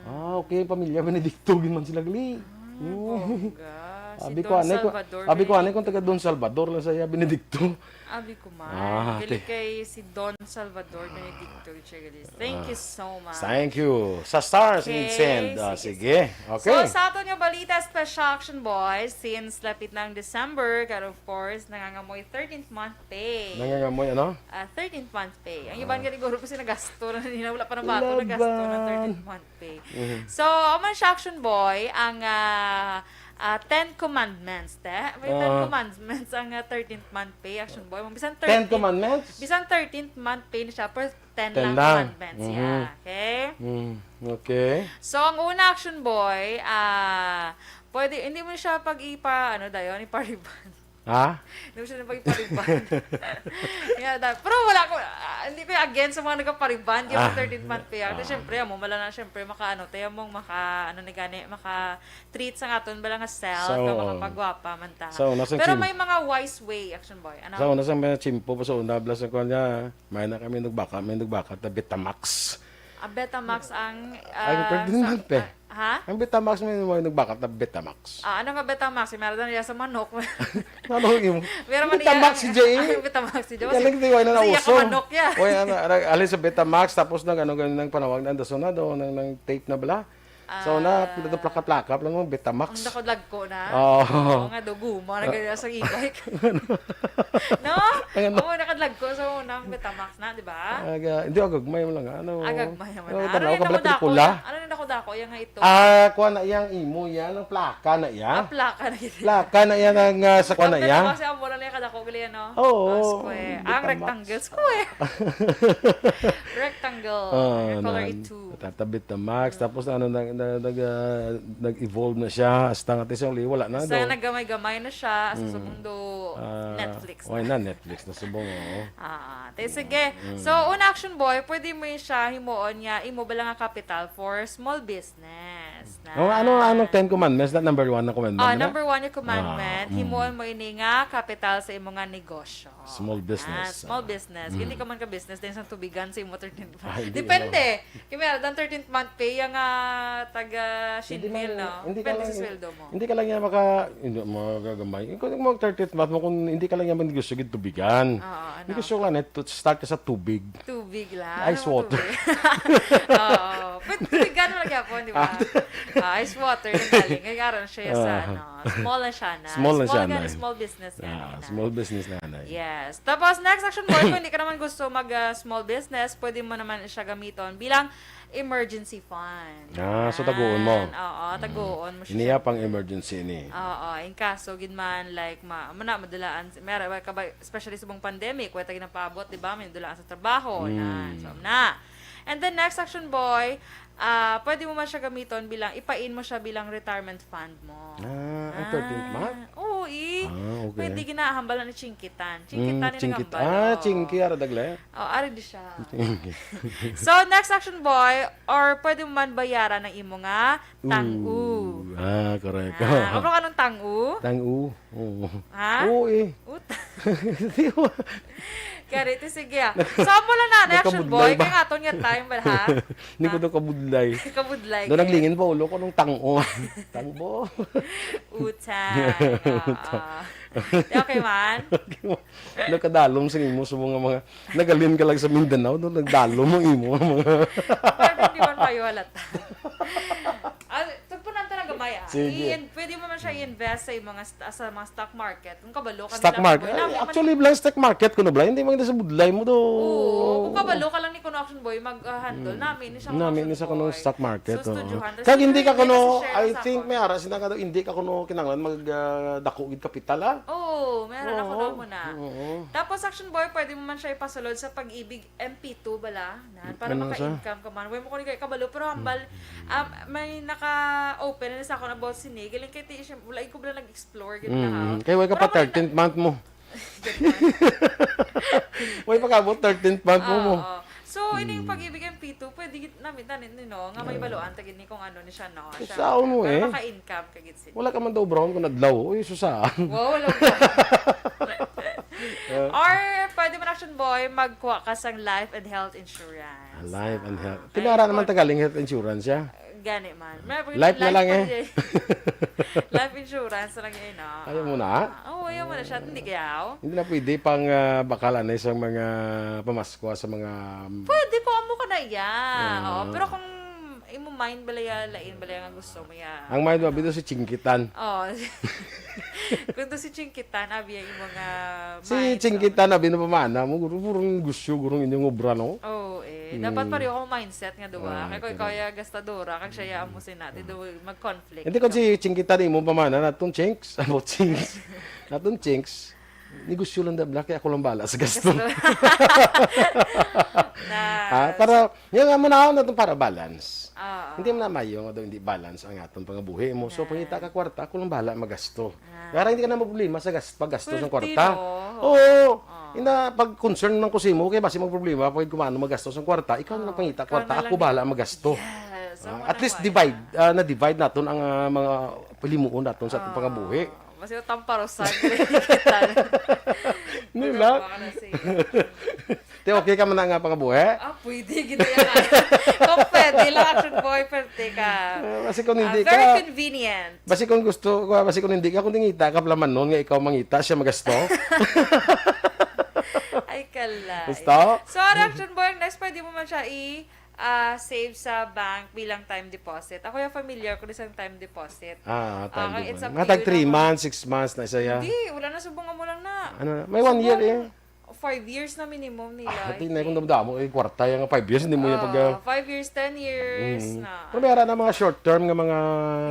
Ah, okay, pamilya Benedicto gid man sila gali. Ah, Oh. bongga. Si Abi ko, Don anay ko, Salvador abi ko, anay kung Benedicto. taga Don Salvador lang sa iya, Benedicto. Abi ko man. Ah, Gali te. kay si Don Salvador Benedicto Richards. Thank Ah, you so much. thank you. Sa stars Okay, in send. Ah, sige, sige. sige. Okay. So, sa aton nga balita, Special Action Boys, since lapit na ang December, kag of course, nangangamoy thirteenth month pay. Nangangamoy, ano? Ah, thirteenth month pay. Ang iban Ah. gali guro kasi nagasto na nila, wala pa na bago, nagasto na Laban. thirteenth month pay. Mhm. So, amo siya, Action Boy, ang, ah, ah, Ten Commandments, te. May Ten Ah. Commandments ang, ah, thirteenth month pay, Action Boy. Bisan Ten thirteenth, Commandments? bisan thirteenth month pay na siya, pero ten Ten lang lang. commandments Mhm. siya. Okay? Mm, okay. So, ang una, Action Boy, ah, pwede, hindi mo siya pag ipa, ano dayon, ipa-rebond. Ha? Hindi mo siya pag ipa-rebond. Yeah, da-, pero wala ko, ah, hindi ko against sa mga nagpa-rebond, yung Ah. thirteenth month pay. At Ah. syempre, amo, mala na, syempre, maka, ano, tayo mong maka, ano, ni gani, maka-treat sa aton, bala nga self, So, nga oo. makapagwapa man ta. So, nasa Pero chim- may mga wise way, Action Boy. Ano? So, nasa mga chimpo pa sa una, blas na kuwan niya, may na kami nagbaka, may nagbaka, ta Betamax. Ah, Betamax ang, Ay, ah, pwede sa, naman, pe. ah, ha? Ang Betamax, may, may nagbaka, ta Betamax. Ah, ano nga Betamax? Meron na niya sa manok. Ano ang imo? Pero man Betamax niya, si Jay. ah, Betamax si Jay. Galing, di, wala na Kasi iya uso. ka manok, ya. Oy, ano, ano, alin sa Betamax, tapos nag, ano, ganun ang panawag na, daso na, do, nang, nang tape na bala. So, na, Ah. ito plaka-plaka, lang mo, Betamax. Ang dako dagko na. Oo. Oo nga, do, guma na ganyan sa e-bike. No? Ang ano? Oo, nakadlagko sa unang Betamax na, di ba? Aga, hindi, agagmay mo lang, ano? Agagmay mo Ano, lang. tanaw Ano ka yung bala dako-dako pelikula? yan? Ano yung dako-dako yan nga ito? Ah, kuha na yang imo yan, ang plaka na iya. Ah, plaka na yan. Plaka na yan ang, ah, sa kuha na Ang iya. Betamax, amo lang yung kadako, gali, ano? Oo, Ah, square. Ang Betamax. rectangle, square. Rectangle. Ah, Color nan. ito. Tatabit na Max, tapos ano, nag, nag, nag, ah, nag-evolve na siya, hasta nga ti siya uli, wala na Sa daw. Naggamay-gamay na siya, sa Mm. subong do Ah, Netflix why na. Na Netflix na subong, oo. Ah, te, sige. So, una, Action Boy, pwede mo yun siya himuon nga imo bala nga kapital for small business. Na. Oh, ano, anong Ten Commandments? That number one na commandment Ah, na? Number one yung commandment, Ah, mm. Himuon mo ini nga kapital sa imo nga negosyo. Small business. Ah, small business. Mm. Hindi ka man ka business din sa tubigan sa imo thirteenth month. Ah, hindi, Depende. Kaya meron ang thirteenth month pay yung ah, taga Hindi Shinmil, lang, no? hindi ka Depende lang, sa sweldo mo. Hindi ka lang niya maka, hindi, magagamay. Ikaw yung mag thirteenth month mo kung hindi ka lang niya negosyo gid tubigan. Oo, ano? Negosyo lang, net, to start ka sa tubig. Tubig lang. Ice Ano, water. tubig? Oo. Pwede tubigan mo lagi po, di ba? Ah, ice water na galing. Ngayon araw siya sa Ah. ano. Small na siya na. Small na siya gani, na. Small business gani Ah, na. Small business na na. Yes. Tapos, next, Action Boy, kung hindi ka naman gusto mag ah, small business, pwede mo naman siya gamiton bilang emergency fund. Ah, so taguon mo? Oo, taguon mo siya. Iniya pang emergency ni. Oo, in kaso gid man, like, ma, mana, madulaan, mera, ka ba, especially sa bang pandemic, wala tayo napaabot, di ba? May dulaan sa trabaho, Mm. na. So, na. And then next, Action Boy, ah pwede mo man siya gamiton bilang, ipain mo siya bilang retirement fund mo. Ah, ang thirteenth month? Oo, eh. Ah, okay. Pwede ginahambal na ni Chingkitan. Mm, Chingkitan ni Chingkit. nagambal, Ah, oh. Chingki, ara dagle. Oh, ari di siya. So, next, Action Boy, or pwede mo man bayaran ang imo nga tang-u. Ooh. Ah, correct. Ah, ano ka nung tang-u? Tang-u. Oo. Ha? Oo eh. Uta. Di ba? Kaya rito, sige ah. So, amo lang na, Action Nagkabudlay Boy, ba? kaya aton nga time, ba, ha? Hindi ko daw kabudlay. Kabudlay. Doon naglingin pa ulo ko nung tang-u. Tang-bo. Utang. Oo. Okay man? Nagkadalom sa imo sa mga, mga, nagalin ka lang sa Mindanao, doon nagdalom ang imo. Mga Pero hindi man kayo halata. Ah, tagpunan talaga, Maya. Sige. I-, pwede mo man siya i-invest sa mga, st- sa mga stock market. Kung kabalo ka Stock nila, market. boy, namin man- Actually, lang stock market ko na, Blay. Hindi man sa budlay mo do. Oo, kung kabalo ka lang ni Kuno Action Boy, mag-handle namin ni siya Namin Action ni sa kuno Boy. stock market, So, oo. studyuhan. Kag hindi ka Studyuhan, kuno, kasi share I sa think, ako. May ara, sina ka daw, hindi ka kuno kinahanglan mag, ah, dako gid kapital, ah. Oo, meron ako Oo. na muna. Oo. Tapos, Action Boy, pwede mo man siya ipasulod sa Pag-ibig M P two bala, na, para Ano sa? maka-income ka man. Way mo ko ni kabalo, pero hambal, um, may naka-open na sa akon about sini. Galing kay ti, siya, wala ko bala nag-explore gid na, ha? Mm. Kaya way ka Pero pa ako na- thirteenth month mo. Way pa ka about thirteenth month mo mo. Oo. So, ini yung Pag-ibig M P two, pwede gid namin tanin, you know, nga may baluan ta gid ni kung ano ni siya, no? Siya, Sao mo para eh. Maka-income ka gid sila. Wala ka man daw brown kung adlaw. Uy, susa. Wow, wala ba? Or pwede man, Action Boy, magkuha ka sang life and health insurance. Life and health. Ah, Ti may ara naman ayun. Tagaling health insurance siya. Gani man. May Life na lang eh. Pwede. Life insurance na lang yun, no? Ayaw mo na? Oo, ayaw mo na siya. Hindi kaya. Hindi na pwede pang ah, bakalan na isang mga pamaskwa sa mga Pwede ko, amo ka na iya. Ah. Oo, pero kung imo mind balaya, lain balaya nga gusto mo ya. Ang mind mo, bitaw si Chingkitan. Oh. Kung to si Chingkitan, abi ang imo nga Si mind, Chingkitan, abi na pamana mo, guro, puro negosyo, guro inyong obra, no? Oh, eh. Dapat pareho ang mindset nga duwa. Ah, Kaya kung ikaw ya gastadora, kag siya ya amo sin natin, do mag-conflict. Hindi ko si Chingkitan, imo pamana, natong chinks, about chinks. Natong chinks, negosyo lang dabla, kaya ako lang bala sa gasto. Na, Ah, para, yung nga mo na, natong para balance. Oo. Hindi mo na mayo nga daw hindi balance ang atong pangabuhi mo. So, Na. Pangita ka kwarta, ako lang bala magasto. Ah. Kaya hindi ka na problema sa gas, paggasto ng Pwerte, kwarta. no? Oo. Ah. Ina, pag concern lang ko sa imo, kaya basi magproblema, pag kumano magasto sa kwarta, ikaw na lang Ah, pangita ikaw kwarta, na ako lang. bala magasto. Yes, Ah, amo at na least mo, divide, ah. Ah, na-divide naton ang ah, mga palimuon naton sa atong pangabuhi. Basta yung tamparosan. Kita na. Di ba? Baka na sige. Te, okay ka man na nga pangabuhi? Ah, pwede, gid yan. Kung pwede lang, Action Boy, pwede ka. Ah, basi kung hindi Ah, very ka, convenient. basi kung gusto, basi kung hindi ka, kung nangita ka pala man nun, nga ikaw mangita, siya magasto. Ay, kala. Gusto? So, Action Boy, next, pwede mo man siya i- ah, save sa bank bilang time deposit. Ako yung familiar ko sa time deposit. Ah, Ah, time it's deposit. up to Nga tag you three naman. months, six months na isa ya. Hindi, wala na, subong mo lang na. Ano na? May one year eh. Five years na minimum nila. Ah, I di na kung think. damdamo, eh, kwarta yung five years, hindi mo yung pag... Ah, five years, ten years Mm. na. Pero may ara na mga short term nga mga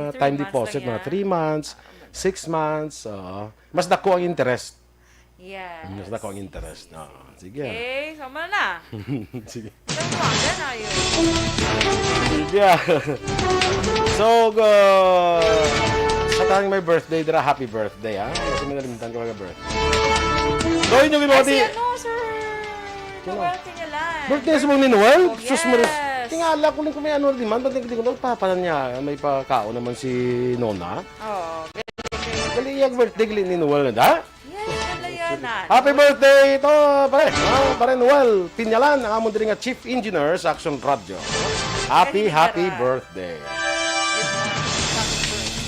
Three time months deposit, lang mga yan. three months, six months, oo. Mas dako ang interest. Yes. Mas dako ang interest. Ah, sige. Okay, sama na. Sige. Tawagan na yun. Sige. So, uh, sa tang may birthday dira, happy birthday, ha? Kasi may nalimtan ko mga birthday. So, yun yung Ay, si mga ano, Sir Noel Piñalan. Birthday sa ni Noel? Oh, Sus, Maria. yes. Tingala ko lang kung may ano, di man. Ba't nagdi ko, papa na niya, may pakaon naman si Nona. Oh, Gali, yung birthday gali ni Noel na da? yes, wala yan, ah. Happy birthday to, pare. Ah, pare Noel Piñalan, ang amon diri nga chief engineer sa Action Radio. Happy, happy birthday.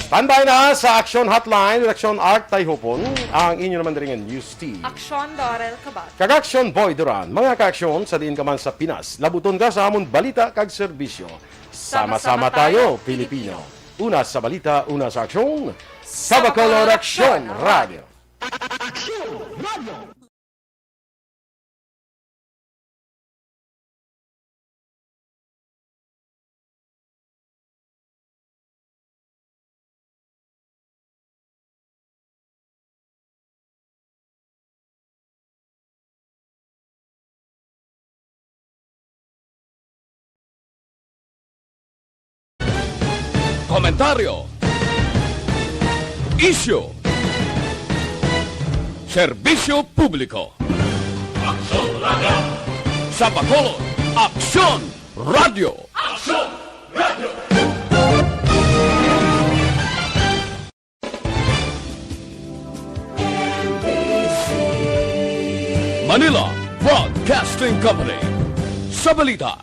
Standby na sa Action Hotline, Redaksyon Art Tayhupon, ang inyo naman diri nga news team. Aksyon, Dorel Cabal. Kag Action Boy Duran, mga kaaksyon sa diin ka man sa Pinas. Labuton ka sa amon balita kag serbisyo. Sama-sama tayo, Pilipino. Una sa balita, una sa aksyon. Sa Bacolod Aksyon Radio. Komentaryo. Isyu. Serbisyo publiko. Aksyon Radio. Sa Bacolod, Aksyon Radio. Aksyon Radio. Manila Broadcasting Company. Sa balita,